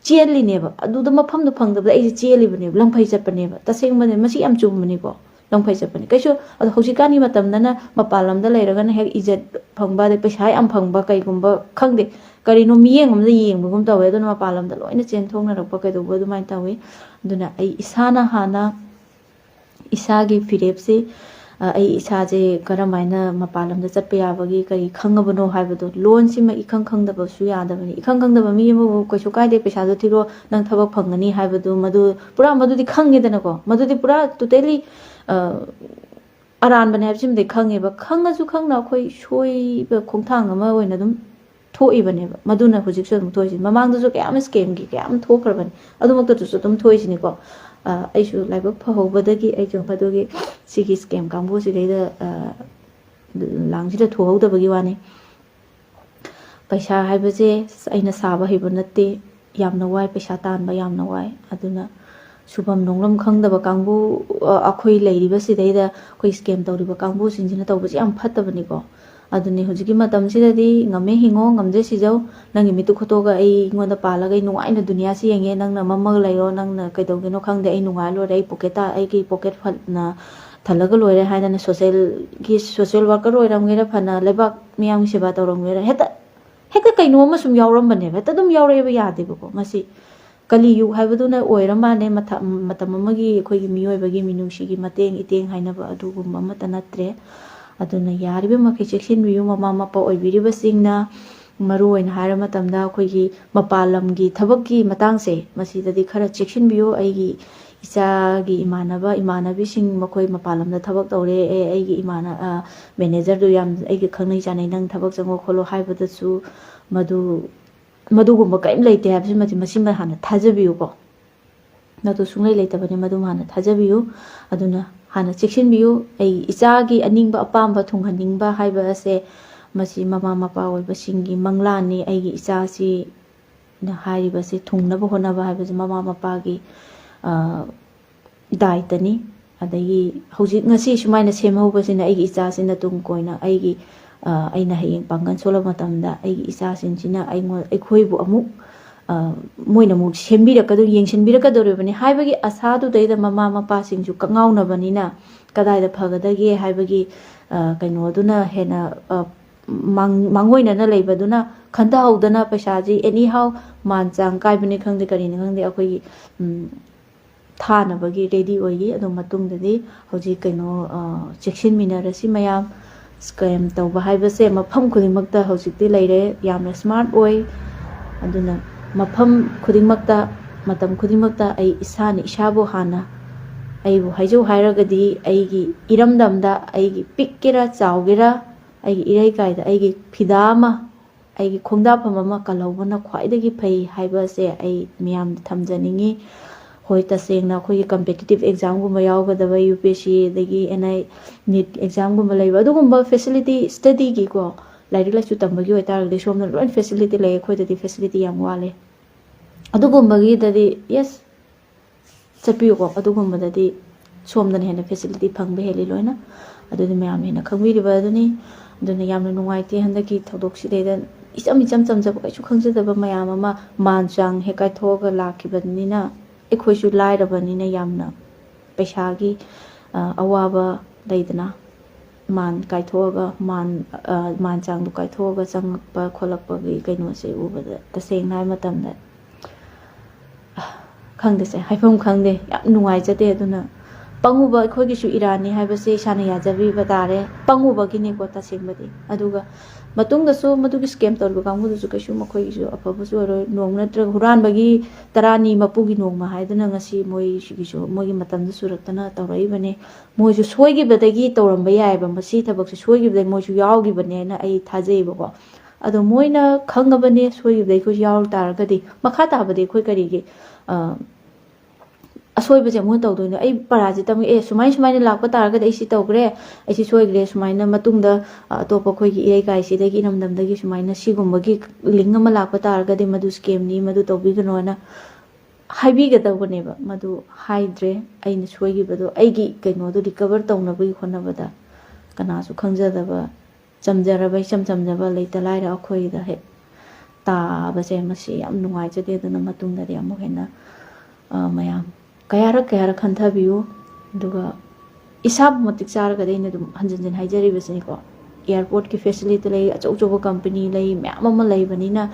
ꯆꯦꯜꯂꯤꯅꯦꯕ꯫ ꯑꯗꯨꯗ ꯃꯐꯝꯗꯣ ꯐꯪꯗꯕꯗ ꯑꯩꯁꯦ ꯆꯦꯜꯂꯤꯕꯅꯦꯕ, ꯂꯪꯐꯩ ꯆꯠꯄꯅꯦꯕ꯫ ꯇꯁꯦꯡꯕꯅꯦ, ꯃꯁꯤ ꯌꯥꯝ ꯆꯨꯝꯕꯅꯤꯀꯣ, ꯂꯪꯐꯩ ꯆꯠꯄꯅꯤ꯫ ꯀꯩꯁꯨ, ꯑꯗꯣ ꯍꯧꯖꯤꯛꯀꯥꯟꯒꯤ ꯃꯇꯝꯗꯅ ꯃꯄꯥꯟ ꯂꯝꯗ ꯂꯩꯔꯒꯅ ꯍꯦꯛ ꯏꯖꯠ ꯐꯪꯕ, ꯑꯗꯩ ꯄꯩꯁꯥ ꯌꯥꯝ ꯐꯪꯕ, ꯀꯩꯒꯨꯝꯕ ꯈꯪꯗꯦ, ꯀꯔꯤꯅꯣ ꯃꯤꯠꯌꯦꯡ ꯑꯃꯗ ꯌꯦꯡꯕꯒꯨꯝ ꯇꯧꯋꯦ꯫ ꯑꯗꯨꯅ ꯃꯄꯥꯟ ꯂꯝꯗ ꯂꯣꯏꯅ ꯆꯦꯟꯊꯣꯛꯅꯔꯛꯄ ꯀꯩꯗꯧꯕ ꯑꯗꯨꯃꯥꯏꯅ ꯇꯧꯋꯤ꯫ ꯑꯗꯨꯅ ꯑꯩ ꯏꯁꯥꯅ ꯍꯥꯟꯅ ꯏꯁꯥꯒꯤ ꯐꯤꯔꯦꯞꯁꯤ, ꯑ, ꯑꯩ ꯏꯁꯥꯁꯦ ꯀꯔꯝ ꯍꯥꯏꯅ ꯃꯄꯥꯟ ꯂꯝꯗ ꯆꯠꯄ ꯌꯥꯕꯒꯤ ꯀꯔꯤ ꯈꯪꯉꯕꯅꯣ ꯍꯥꯏꯕꯗꯣ, ꯂꯣꯟꯁꯤꯃ ꯏꯈꯪ ꯈꯪꯗꯕꯁꯨ ꯌꯥꯗꯕꯅꯤ꯫ ꯏꯈꯪ ꯈꯪꯗꯕ ꯃꯤ ꯑꯃꯕꯨ ꯀꯩꯁꯨ ꯀꯥꯏꯗꯦ, ꯄꯩꯁꯥꯗꯣ ꯊꯤꯔꯣ, ꯅꯪ ꯊꯕꯛ ꯐꯪꯒꯅꯤ ꯍꯥꯏꯕꯗꯨ, ꯃꯗꯨ ꯄꯨꯔꯥ, ꯃꯗꯨꯗꯤ ꯈꯪꯉꯦꯗꯅꯀꯣ, ꯃꯗꯨꯗꯤ ꯄꯨꯔꯥ totally, ꯑ, ꯑꯔꯥꯟꯕꯅꯦ ꯍꯥꯏꯕꯁꯤꯃꯗꯤ ꯈꯪꯉꯦꯕ꯫ ꯈꯪꯉꯁꯨ ꯈꯪꯅ ꯑꯩꯈꯣꯏ ꯁꯣꯏꯕ ꯈꯣꯡꯊꯥꯡ ꯑꯃ ꯑꯣꯏꯅ ꯑꯗꯨꯝ ꯊꯣꯛꯏꯕꯅꯦꯕ꯫ ꯃꯗꯨꯅ ꯍꯧꯖꯤꯛꯁꯨ ꯑꯗꯨꯝ ꯊꯣꯛꯏꯁꯤꯅꯤ꯫ ꯃꯃꯥꯡꯗꯁꯨ ꯀꯌꯥ ꯑꯃ scamꯒꯤ ꯀꯌꯥ ꯑꯃ ꯊꯣꯛꯈ꯭ꯔꯕꯅꯤ꯫ ꯑꯗꯨꯃꯛꯇꯗꯁꯨ ꯑꯗꯨꯝ ꯊꯣꯛꯏꯁꯤꯅꯤꯀꯣ꯫ ꯑ, ꯑꯩꯁꯨ ꯂꯥꯏꯕꯛ ꯐꯍꯧꯕꯗꯒꯤ ꯑꯩꯁꯨ ꯃꯗꯨꯒꯤ ꯁꯤꯒꯤ scam ꯀꯥꯡꯕꯨꯁꯤꯗꯩꯗ, ꯑ, ꯂꯥꯡꯁꯤꯗ ꯊꯣꯛꯍꯧꯗꯕꯒꯤ ꯋꯥꯅꯤ꯫ ꯄꯩꯁꯥ ꯍꯥꯏꯕꯁꯦ ꯑꯩꯅ ꯁꯥꯕ ꯍꯩꯕ ꯅꯠꯇꯦ, ꯌꯥꯝꯅ ꯋꯥꯏ, ꯄꯩꯁꯥ ꯇꯥꯟꯕ ꯌꯥꯝꯅ ꯋꯥꯏ꯫ ꯑꯗꯨꯅ ꯁꯨꯐꯝ ꯅꯣꯝꯐꯝ ꯈꯪꯗꯕ ꯀꯥꯡꯕꯨ, ꯑ, ꯑꯩꯈꯣꯏ ꯂꯩꯔꯤꯕꯁꯤꯗꯩꯗ ꯑꯩꯈꯣꯏ scam ꯇꯧꯔꯤꯕ ꯀꯥꯡꯕꯨꯁꯤꯡꯁꯤꯅ ꯇꯧꯕꯁꯤ ꯌꯥꯝ ꯐꯠꯇꯕꯅꯤꯀꯣ꯫ ꯑꯗꯨꯅꯤ ꯍꯧꯖꯤꯛꯀꯤ ꯃꯇꯝꯁꯤꯗꯗꯤ ꯉꯝꯃꯦ ꯍꯤꯡꯉꯣ, ꯉꯝꯖꯦ ꯁꯤꯖꯧ, ꯅꯪꯒꯤ ꯃꯤꯠꯇꯨ ꯈꯨꯠꯇꯣꯛꯑꯒ ꯑꯩꯉꯣꯟꯗ ꯄꯥꯜꯂꯒ ꯑꯩ ꯅꯨꯡꯉꯥꯏꯅ ꯗꯨꯅꯤꯌꯥꯁꯤ ꯌꯦꯡꯒꯦ, ꯅꯪꯅ ꯃꯝꯃꯒ ꯂꯩꯔꯣ, ꯅꯪꯅ ꯀꯩꯗꯧꯒꯦꯅꯣ ꯈꯪꯗꯦ, ꯑꯩ ꯅꯨꯡꯉꯥꯏ ꯂꯣꯏꯔꯦ, ꯑꯩ ꯄꯣꯀꯦꯠꯇ, ꯑꯩꯒꯤ ꯄꯣꯀꯦꯠ ꯐꯅ ꯊꯜꯂꯒ ꯂꯣꯏꯔꯦ ꯍꯥꯏꯗꯅ socialꯒꯤ, social worker ꯑꯣꯏꯔꯝꯒꯦꯔꯥ, ꯐꯅ ꯂꯩꯕꯥꯛ ꯃꯤꯌꯥꯝꯒꯤ ꯁꯦꯕꯥ ꯇꯧꯔꯝꯒꯦꯔꯥ, ꯍꯦꯛꯇ, ꯍꯦꯛꯇ ꯀꯩꯅꯣ ꯑꯃ ꯁꯨꯝ ꯌꯥꯎꯔꯝꯕꯅꯦꯕ, ꯍꯦꯛꯇ ꯑꯗꯨꯝ ꯌꯥꯎꯔꯛꯑꯦꯕ, ꯌꯥꯗꯦꯕꯀꯣ꯫ ꯃꯁꯤ ꯀꯂꯤꯌꯨꯒ ꯍꯥꯏꯕꯗꯨꯅ ꯑꯣꯏꯔ ꯃꯥꯜꯂꯦ, ꯃꯇꯝ, ꯃꯇꯝ ꯑꯃꯒꯤ ꯑꯩꯈꯣꯏꯒꯤ ꯃꯤꯑꯣꯏꯕꯒꯤ ꯃꯤꯅꯨꯡꯁꯤꯒꯤ ꯃꯇꯦꯡ ꯏꯇꯦꯡ ꯍꯥꯏꯅꯕ ꯑꯗꯨꯒꯨꯝꯕ ꯑꯃꯠꯇ ꯅꯠꯇ꯭ꯔꯦ꯫ ꯑꯗꯨꯅ ꯌꯥꯔꯤꯕ ꯃꯈꯩ ꯆꯦꯛꯁꯤꯟꯕꯤꯌꯨ, ꯃꯃꯥ ꯃꯄꯥ ꯑꯣꯏꯕꯤꯔꯤꯕꯁꯤꯡꯅ꯫ ꯃꯔꯨ ꯑꯣꯏꯅ ꯍꯥꯏꯔ ꯃꯇꯝꯗ ꯑꯩꯈꯣꯏꯒꯤ ꯃꯄꯥꯟ ꯂꯝꯒꯤ ꯊꯕꯛꯀꯤ ꯃꯇꯥꯡꯁꯦ, ꯃꯁꯤꯗꯗꯤ ꯈꯔ ꯆꯦꯛꯁꯤꯟꯕꯤꯌꯨ꯫ ꯑꯩꯒꯤ ꯏꯆꯥꯒꯤ ꯏꯃꯥꯟꯅꯕ ꯏꯃꯥꯟꯅꯕꯤꯁꯤꯡ ꯃꯈꯣꯏ ꯃꯄꯥꯟ ꯂꯝꯗ ꯊꯕꯛ ꯇꯧꯔꯦ, ꯑꯦ, ꯑꯩꯒꯤ ꯏꯃꯥꯟꯅ-, ꯑ, managerꯗꯨ ꯌꯥꯝ ꯑꯩꯒ ꯈꯪꯅꯩ ꯆꯥꯟꯅꯩ, ꯅꯪ ꯊꯕꯛ ꯆꯪꯉꯣ ꯈꯣꯠꯂꯣ ꯍꯥꯏꯕꯗꯁꯨ ꯃꯗꯨ, ꯃꯗꯨꯒꯨꯝꯕ ꯀꯔꯤꯝ ꯂꯩꯇꯦ ꯍꯥꯏꯕꯁꯤꯃꯗꯤ, ꯃꯁꯤꯃ ꯍꯥꯟꯅ ꯊꯥꯖꯕꯤꯌꯨꯀꯣ꯫ ꯃꯗꯨ ꯁꯨꯡꯂꯩ ꯂꯩꯇꯕꯅꯤ, ꯃꯗꯨꯃ ꯍꯥꯟꯅ ꯊꯥꯖꯕꯤꯌꯨ꯫ ꯑꯗꯨꯅ ꯍꯥꯟꯅ ꯆꯦꯛꯁꯤꯟꯕꯤꯌꯨ꯫ ꯑꯩ ꯏꯆꯥꯒꯤ ꯑꯅꯤꯡꯕ ꯑꯄꯥꯝꯕ ꯊꯨꯡꯍꯟꯅꯤꯡꯕ ꯍꯥꯏꯕ ꯑꯁꯦ, ꯃꯁꯤ ꯃꯃꯥ ꯃꯄꯥ ꯑꯣꯏꯕꯁꯤꯡꯒꯤ ꯃꯪꯂꯥꯟꯅꯤ꯫ ꯑꯩꯒꯤ ꯏꯆꯥꯁꯤꯅ ꯍꯥꯏꯔꯤꯕꯁꯤ ꯊꯨꯡꯅꯕ ꯍꯣꯠꯅꯕ ꯍꯥꯏꯕꯁꯤ ꯃꯃꯥ ꯃꯄꯥꯒꯤ, ꯑ, ꯗꯥꯏꯇꯅꯤ꯫ ꯑꯗꯒꯤ ꯍꯧꯖꯤꯛ ꯉꯁꯤ ꯁꯨꯃꯥꯏꯅ ꯁꯦꯝꯍꯧꯕꯁꯤꯅ ꯑꯩꯒꯤ ꯏꯆꯥꯁꯤꯅ ꯇꯨꯡ ꯀꯣꯏꯅ ꯑꯩꯒꯤ, ꯑ, ꯑꯩꯅ ꯍꯌꯦꯡ ꯄꯥꯡꯒꯜ ꯁꯣꯜꯂꯛꯄ ꯃꯇꯝꯗ ꯑꯩꯒꯤ ꯏꯆꯥꯁꯤꯡꯁꯤꯅ ꯑꯩꯉꯣꯟ-, ꯑꯩꯈꯣꯏꯕꯨ ꯑꯃꯨꯛ, ꯑ, ꯃꯣꯏꯅ ꯑꯃꯨꯛ ꯁꯦꯝꯕꯤꯔꯛꯀꯗꯧ-, ꯌꯦꯡꯁꯤꯟꯕꯤꯔꯛꯀꯗꯧꯔꯤꯕꯅꯤ ꯍꯥꯏꯕꯒꯤ ꯑꯁꯥꯗꯨꯗꯩꯗ ꯃꯃꯥ ꯃꯄꯥꯁꯤꯡꯁꯨ ꯀꯛꯉꯥꯎꯅꯕꯅꯤꯅ ꯀꯗꯥꯏꯗ ꯐꯒꯗꯒꯦ ꯍꯥꯏꯕꯒꯤ, ꯑ, ꯀꯩꯅꯣꯗꯨꯅ ꯍꯦꯟꯅ, ꯑ, ꯃꯥꯡ-, ꯃꯥꯡꯑꯣꯏꯅꯅ ꯂꯩꯕꯗꯨꯅ ꯈꯟꯊꯍꯧꯗꯅ ꯄꯩꯁꯥꯁꯤ anyhow ꯃꯥꯟ ꯆꯥꯡ ꯀꯥꯏꯕꯅꯤ ꯈꯪꯗꯦ, ꯀꯔꯤꯅꯤ ꯈꯪꯗꯦ, ꯑꯩꯈꯣꯏꯒꯤ, ꯎꯝ, ꯊꯥꯅꯕꯒꯤ ready ꯑꯣꯏꯔꯤ꯫ ꯑꯗꯣ ꯃꯇꯨꯡꯗꯗꯤ ꯍꯧꯖꯤꯛ ꯀꯩꯅꯣ, ꯑ, ꯆꯦꯛꯁꯤꯟꯃꯤꯟꯅꯔꯁꯤ ꯃꯌꯥꯝ꯫ Scam ꯇꯧꯕ ꯍꯥꯏꯕꯁꯦ ꯃꯐꯝ ꯈꯨꯗꯤꯡꯃꯛꯇ ꯍꯧꯖꯤꯛꯇꯤ ꯂꯩꯔꯦ, ꯌꯥꯝꯅ smart ꯑꯣꯏ꯫ ꯑꯗꯨꯅ ꯃꯐꯝ ꯈꯨꯗꯤꯡꯃꯛꯇ, ꯃꯇꯝ ꯈꯨꯗꯤꯡꯃꯛꯇ ꯑꯩ ꯏꯁꯥꯅ ꯏꯁꯥꯕꯨ ꯍꯥꯟꯅ, ꯑꯩꯕꯨ ꯍꯥꯏꯖꯧ ꯍꯥꯏꯔꯒꯗꯤ ꯑꯩꯒꯤ ꯏꯔꯝꯗꯝꯗ, ꯑꯩꯒꯤ ꯄꯤꯛꯀꯦꯔꯥ ꯆꯥꯎꯒꯦꯔꯥ, ꯑꯩꯒꯤ ꯏꯔꯩꯀꯥꯏꯗ ꯑꯩꯒꯤ ꯐꯤꯗꯥ ꯑꯃ, ꯑꯩꯒꯤ ꯈꯣꯡꯗꯥꯐꯝ ꯑꯃ ꯀꯜꯍꯧꯕꯅ ꯈ꯭ꯋꯥꯏꯗꯒꯤ ꯐꯩ ꯍꯥꯏꯕ ꯑꯁꯦ ꯑꯩ ꯃꯤꯌꯥꯝꯗ ꯊꯝꯖꯅꯤꯡꯉꯤ꯫ ꯍꯣꯏ, ꯇꯁꯦꯡꯅ ꯑꯩꯈꯣꯏꯒꯤ competitive examꯒꯨꯝꯕ ꯌꯥꯎꯒꯗꯕ, UPSC ꯑꯗꯒꯤ NI NEET examꯒꯨꯝꯕ ꯂꯩꯕ, ꯑꯗꯨꯒꯨꯝꯕ facility studyꯒꯤꯀꯣ, ꯂꯥꯏꯔꯤꯛ ꯂꯥꯏꯁꯨ ꯇꯝꯕꯒꯤ ꯑꯣꯏꯇꯥꯔꯒꯗꯤ ꯁꯣꯝꯗ ꯂꯣꯏ facility ꯂꯩ, ꯑꯩꯈꯣꯏꯗꯗꯤ facility ꯌꯥꯝ ꯋꯥꯠꯂꯦ꯫ ꯑꯗꯨꯒꯨꯝꯕꯒꯤꯗꯗꯤ yes, ꯆꯠꯄꯤꯌꯨꯀꯣ꯫ ꯑꯗꯨꯒꯨꯝꯕꯗꯗꯤ ꯁꯣꯝꯗꯅ ꯍꯦꯟꯅ facility ꯐꯪꯕ ꯍꯦꯜꯂꯤ ꯂꯣꯏꯅ꯫ ꯑꯗꯨꯗꯤ ꯃꯌꯥꯝ ꯍꯦꯟꯅ ꯈꯪꯕꯤꯔꯤꯕ ꯑꯗꯨꯅꯤ꯫ ꯑꯗꯨꯅ ꯌꯥꯝꯅ ꯅꯨꯡꯉꯥꯏꯇꯦ ꯍꯟꯗꯛꯀꯤ ꯊꯧꯗꯣꯛꯁꯤꯗꯩꯗ ꯏꯆꯝ ꯏꯆꯝ ꯆꯝꯖꯕ, ꯀꯩꯁꯨ ꯈꯪꯖꯗꯕ ꯃꯌꯥꯝ ꯑꯃ ꯃꯥꯟ ꯆꯥꯡ ꯍꯦꯛ ꯀꯥꯏꯊꯣꯛꯑꯒ ꯂꯥꯛꯈꯤꯕꯅꯤꯅ, ꯑꯩꯈꯣꯏꯁꯨ ꯂꯥꯏꯔꯕꯅꯤꯅ ꯌꯥꯝꯅ ꯄꯩꯁꯥꯒꯤ, ꯑ, ꯑꯋꯥꯕ ꯂꯩꯗꯅ, ꯃꯥꯟ ꯀꯥꯏꯊꯣꯛꯑꯒ, ꯃꯥꯟ, ꯑ, ꯃꯥꯟ ꯆꯥꯡꯗꯣ ꯀꯥꯏꯊꯣꯛꯑꯒ ꯆꯪꯉꯛꯄ ꯈꯣꯠꯂꯛꯄꯒꯤ ꯀꯩꯅꯣꯁꯦ ꯎꯕꯗ, ꯇꯁꯦꯡꯅ ꯍꯥꯏꯕ ꯃꯇꯝꯗ, ꯈꯪꯗꯦꯁꯦ, ꯍꯥꯏꯐꯝ ꯈꯪꯗꯦ, ꯌꯥꯝ ꯅꯨꯡꯉꯥꯏꯖꯗꯦ꯫ ꯑꯗꯨꯅ ꯄꯪꯉꯨꯕ ꯑꯩꯈꯣꯏꯒꯤꯁꯨ ꯏꯔꯥꯟꯅꯤ ꯍꯥꯏꯕꯁꯦ ꯏꯁꯥꯅ ꯌꯥꯖꯕꯤꯕ ꯇꯥꯔꯦ꯫ ꯄꯪꯉꯨꯕꯒꯤꯅꯤꯀꯣ ꯇꯁꯦꯡꯕꯗꯤ꯫ ꯑꯗꯨꯒ ꯃꯇꯨꯡꯗꯁꯨ ꯃꯗꯨꯒꯤ scam ꯇꯧꯔꯤꯕ ꯀꯥꯡꯕꯨꯗꯨꯁꯨ ꯀꯩꯁꯨ ꯃꯈꯣꯏꯒꯤꯁꯨ ꯑꯐꯕꯁꯨ ꯑꯣꯏꯔꯣꯏ꯫ ꯅꯣꯡꯃ ꯅꯠꯇ꯭ꯔꯒ ꯍꯨꯔꯥꯟꯕꯒꯤ ꯇꯔꯥꯅꯤ ꯃꯄꯨꯒꯤ ꯅꯣꯡꯃ ꯍꯥꯏꯗꯅ ꯉꯁꯤ ꯃꯣꯏꯁꯤꯒꯤꯁꯨ ꯃꯣꯏꯒꯤ ꯃꯇꯝꯗ ꯁꯨꯔꯛꯇꯅ ꯇꯧꯔꯛꯏꯕꯅꯦ꯫ ꯃꯣꯏꯁꯨ ꯁꯣꯏꯈꯤꯕꯗꯒꯤ ꯇꯧꯔꯝꯕ ꯌꯥꯏꯑꯕ, ꯃꯁꯤ ꯊꯕꯛꯁꯦ ꯁꯣꯏꯈꯤꯕꯗꯒꯤ ꯃꯣꯏꯁꯨ ꯌꯥꯎꯈꯤꯕꯅꯦꯅ ꯑꯩ ꯊꯥꯖꯩꯌꯦꯕꯀꯣ꯫ ꯑꯗꯣ ꯃꯣꯏꯅ ꯈꯪꯉꯕꯅꯦ ꯁꯣꯏꯈꯤꯕꯗꯒꯤ ꯑꯩꯈꯣꯏꯁꯨ ꯌꯥꯎꯔ ꯇꯥꯔꯒꯗꯤ, ꯃꯈꯥ ꯇꯥꯕꯗꯤ ꯑꯩꯈꯣꯏ ꯀꯔꯤꯒꯤ, ꯑ, ꯑꯁꯣꯏꯕꯁꯦ ꯑꯃꯨꯛ ꯇꯧꯗꯣꯏꯅꯣ? ꯑꯩ ꯄꯔꯥꯁꯦ ꯇꯝꯃꯛꯑꯦ, ꯑꯦ, ꯁꯨꯃꯥꯏ ꯁꯨꯃꯥꯏꯅ ꯂꯥꯛꯄ ꯇꯥꯔꯒꯗꯤ ꯑꯩ ꯁꯤ ꯇꯧꯈ꯭ꯔꯦ, ꯑꯩ ꯁꯤ ꯁꯣꯏꯈ꯭ꯔꯦ, ꯁꯨꯃꯥꯏꯅ ꯃꯇꯨꯡꯗ, ꯑ, ꯑꯇꯣꯞꯄ ꯑꯩꯈꯣꯏꯒꯤ ꯏꯔꯩꯀꯥꯏꯁꯤꯗꯒꯤ, ꯏꯔꯝꯗꯝꯗꯒꯤ ꯁꯨꯃꯥꯏꯅ ꯁꯤꯒꯨꯝꯕꯒꯤ link ꯑꯃ ꯂꯥꯛꯄ ꯇꯥꯔꯒꯗꯤ ꯃꯗꯨ scamꯅꯤ, ꯃꯗꯨ ꯇꯧꯕꯤꯒꯅꯣꯅ ꯍꯥꯏꯕꯤꯒꯗꯧꯕꯅꯦꯕ꯫ ꯃꯗꯨ ꯍꯥꯏꯗ꯭ꯔꯦ꯫ ꯑꯩꯅ ꯁꯣꯏꯈꯤꯕꯗꯣ, ꯑꯩꯒꯤ ꯀꯩꯅꯣꯗꯣ recover ꯇꯧꯅꯕꯒꯤ ꯍꯣꯠꯅꯕꯗ ꯀꯅꯥꯁꯨ ꯈꯪꯖꯗꯕ, ꯆꯝꯖꯔꯕ, ꯏꯆꯝ ꯆꯝꯖꯕ, ꯂꯩꯇ ꯂꯥꯏꯔ ꯑꯩꯈꯣꯏꯗ ꯍꯦꯛ ꯇꯥꯕꯁꯦ, ꯃꯁꯤ ꯌꯥꯝ ꯅꯨꯡꯉꯥꯏꯖꯗꯦ꯫ ꯑꯗꯨꯅ ꯃꯇꯨꯡꯗꯗꯤ ꯑꯃꯨꯛ ꯍꯦꯟꯅ, ꯑ, ꯃꯌꯥꯝ ꯀꯌꯥꯔꯛ ꯀꯌꯥꯔꯛ ꯈꯟꯊꯕꯤꯌꯨ꯫ ꯑꯗꯨꯒ ꯏꯁꯥꯕꯨ ꯃꯇꯤꯛ ꯆꯥꯔꯒꯗꯤ, ꯑꯩꯅ ꯑꯗꯨꯝ ꯍꯟꯖꯤꯟ ꯍꯟꯖꯤꯟ ꯍꯥꯏꯖꯔꯤꯕꯁꯤꯅꯤꯀꯣ, airportꯀꯤ facility ꯂꯩ, ꯑꯆꯧ ꯑꯆꯧꯕ company ꯂꯩ, ꯃꯌꯥꯝ ꯑꯃ ꯂꯩꯕꯅꯤꯅ,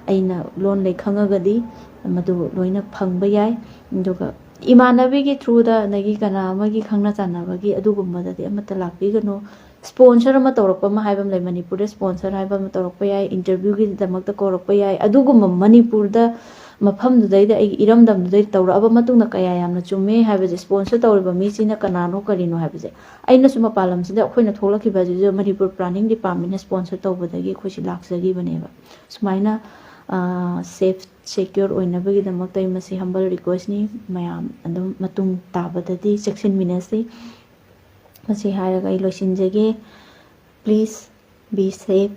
ꯑꯩꯅ ꯂꯣꯟ ꯂꯩ ꯈꯪꯉꯒꯗꯤ ꯃꯗꯨ ꯂꯣꯏꯅ ꯐꯪꯕ ꯌꯥꯏ꯫ ꯑꯗꯨꯒ ꯏꯃꯥꯟꯅꯕꯤꯒꯤ throughꯗ, ꯑꯗꯒꯤ ꯀꯅꯥ ꯑꯃꯒꯤ ꯈꯪꯅ ꯆꯥꯟꯅꯕꯒꯤ, ꯑꯗꯨꯒꯨꯝꯕꯗꯗꯤ ꯑꯃꯠꯇ ꯂꯥꯛꯄꯤꯒꯅꯨ꯫ Sponsor ꯑꯃ ꯇꯧꯔꯛꯄ ꯑꯃ ꯍꯥꯏꯕ ꯑꯃ ꯂꯩ, ꯃꯅꯤꯄꯨꯔꯗ sponsor ꯍꯥꯏꯕ ꯑꯃ ꯇꯧꯔꯛꯄ ꯌꯥꯏ, interviewꯒꯤꯗꯃꯛꯇ ꯀꯧꯔꯛꯄ ꯌꯥꯏ꯫ ꯑꯗꯨꯒꯨꯝꯕ ꯃꯅꯤꯄꯨꯔꯗ, ꯃꯐꯝꯗꯨꯗꯩꯗ, ꯑꯩꯒꯤ ꯏꯔꯝꯗꯝꯗꯨꯗꯩ ꯇꯧꯔꯛꯑꯕ ꯃꯇꯨꯡꯗ ꯀꯌꯥ ꯌꯥꯝꯅ ꯆꯨꯝꯃꯦ ꯍꯥꯏꯕꯁꯦ, sponsor ꯇꯧꯔꯤꯕ ꯃꯤꯁꯤꯅ ꯀꯅꯥꯅꯣ ꯀꯔꯤꯅꯣ ꯍꯥꯏꯕꯁꯦ꯫ ꯑꯩꯅꯁꯨ ꯃꯄꯥꯟ ꯂꯝꯁꯤꯗ ꯑꯩꯈꯣꯏꯅ ꯊꯣꯛꯂꯛꯈꯤꯕ ꯑꯁꯤꯁꯨ ꯃꯅꯤꯄꯨꯔ planning departmentꯅ sponsor ꯇꯧꯕꯗꯒꯤ ꯑꯩꯈꯣꯏꯁꯤ ꯂꯥꯛꯆꯈꯤꯕꯅꯦꯕ꯫ ꯁꯨꯃꯥꯏꯅ, ꯑ, safe secure ꯑꯣꯏꯅꯕꯒꯤꯗꯃꯛꯇ ꯑꯩ ꯃꯁꯤ humble requestꯅꯤ꯫ ꯃꯌꯥꯝ ꯑꯗꯨꯝ ꯃꯇꯨꯡ ꯇꯥꯕꯗꯗꯤ ꯆꯦꯛꯁꯤꯟꯃꯤꯟꯅꯁꯤ꯫ ꯃꯁꯤ ꯍꯥꯏꯔꯒ ꯑꯩ ꯂꯣꯏꯁꯤꯟꯖꯒꯦ꯫ Please be safe,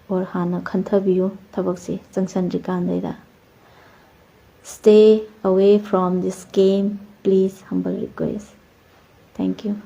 ꯑꯣꯔ ꯍꯥꯟꯅ ꯈꯟꯊꯕꯤꯌꯨ ꯊꯕꯛꯁꯦ ꯆꯪꯁꯟꯗ꯭ꯔꯤꯀꯥꯟꯗꯩꯗ꯫ Stay away from this game, please, humble request. Thank you.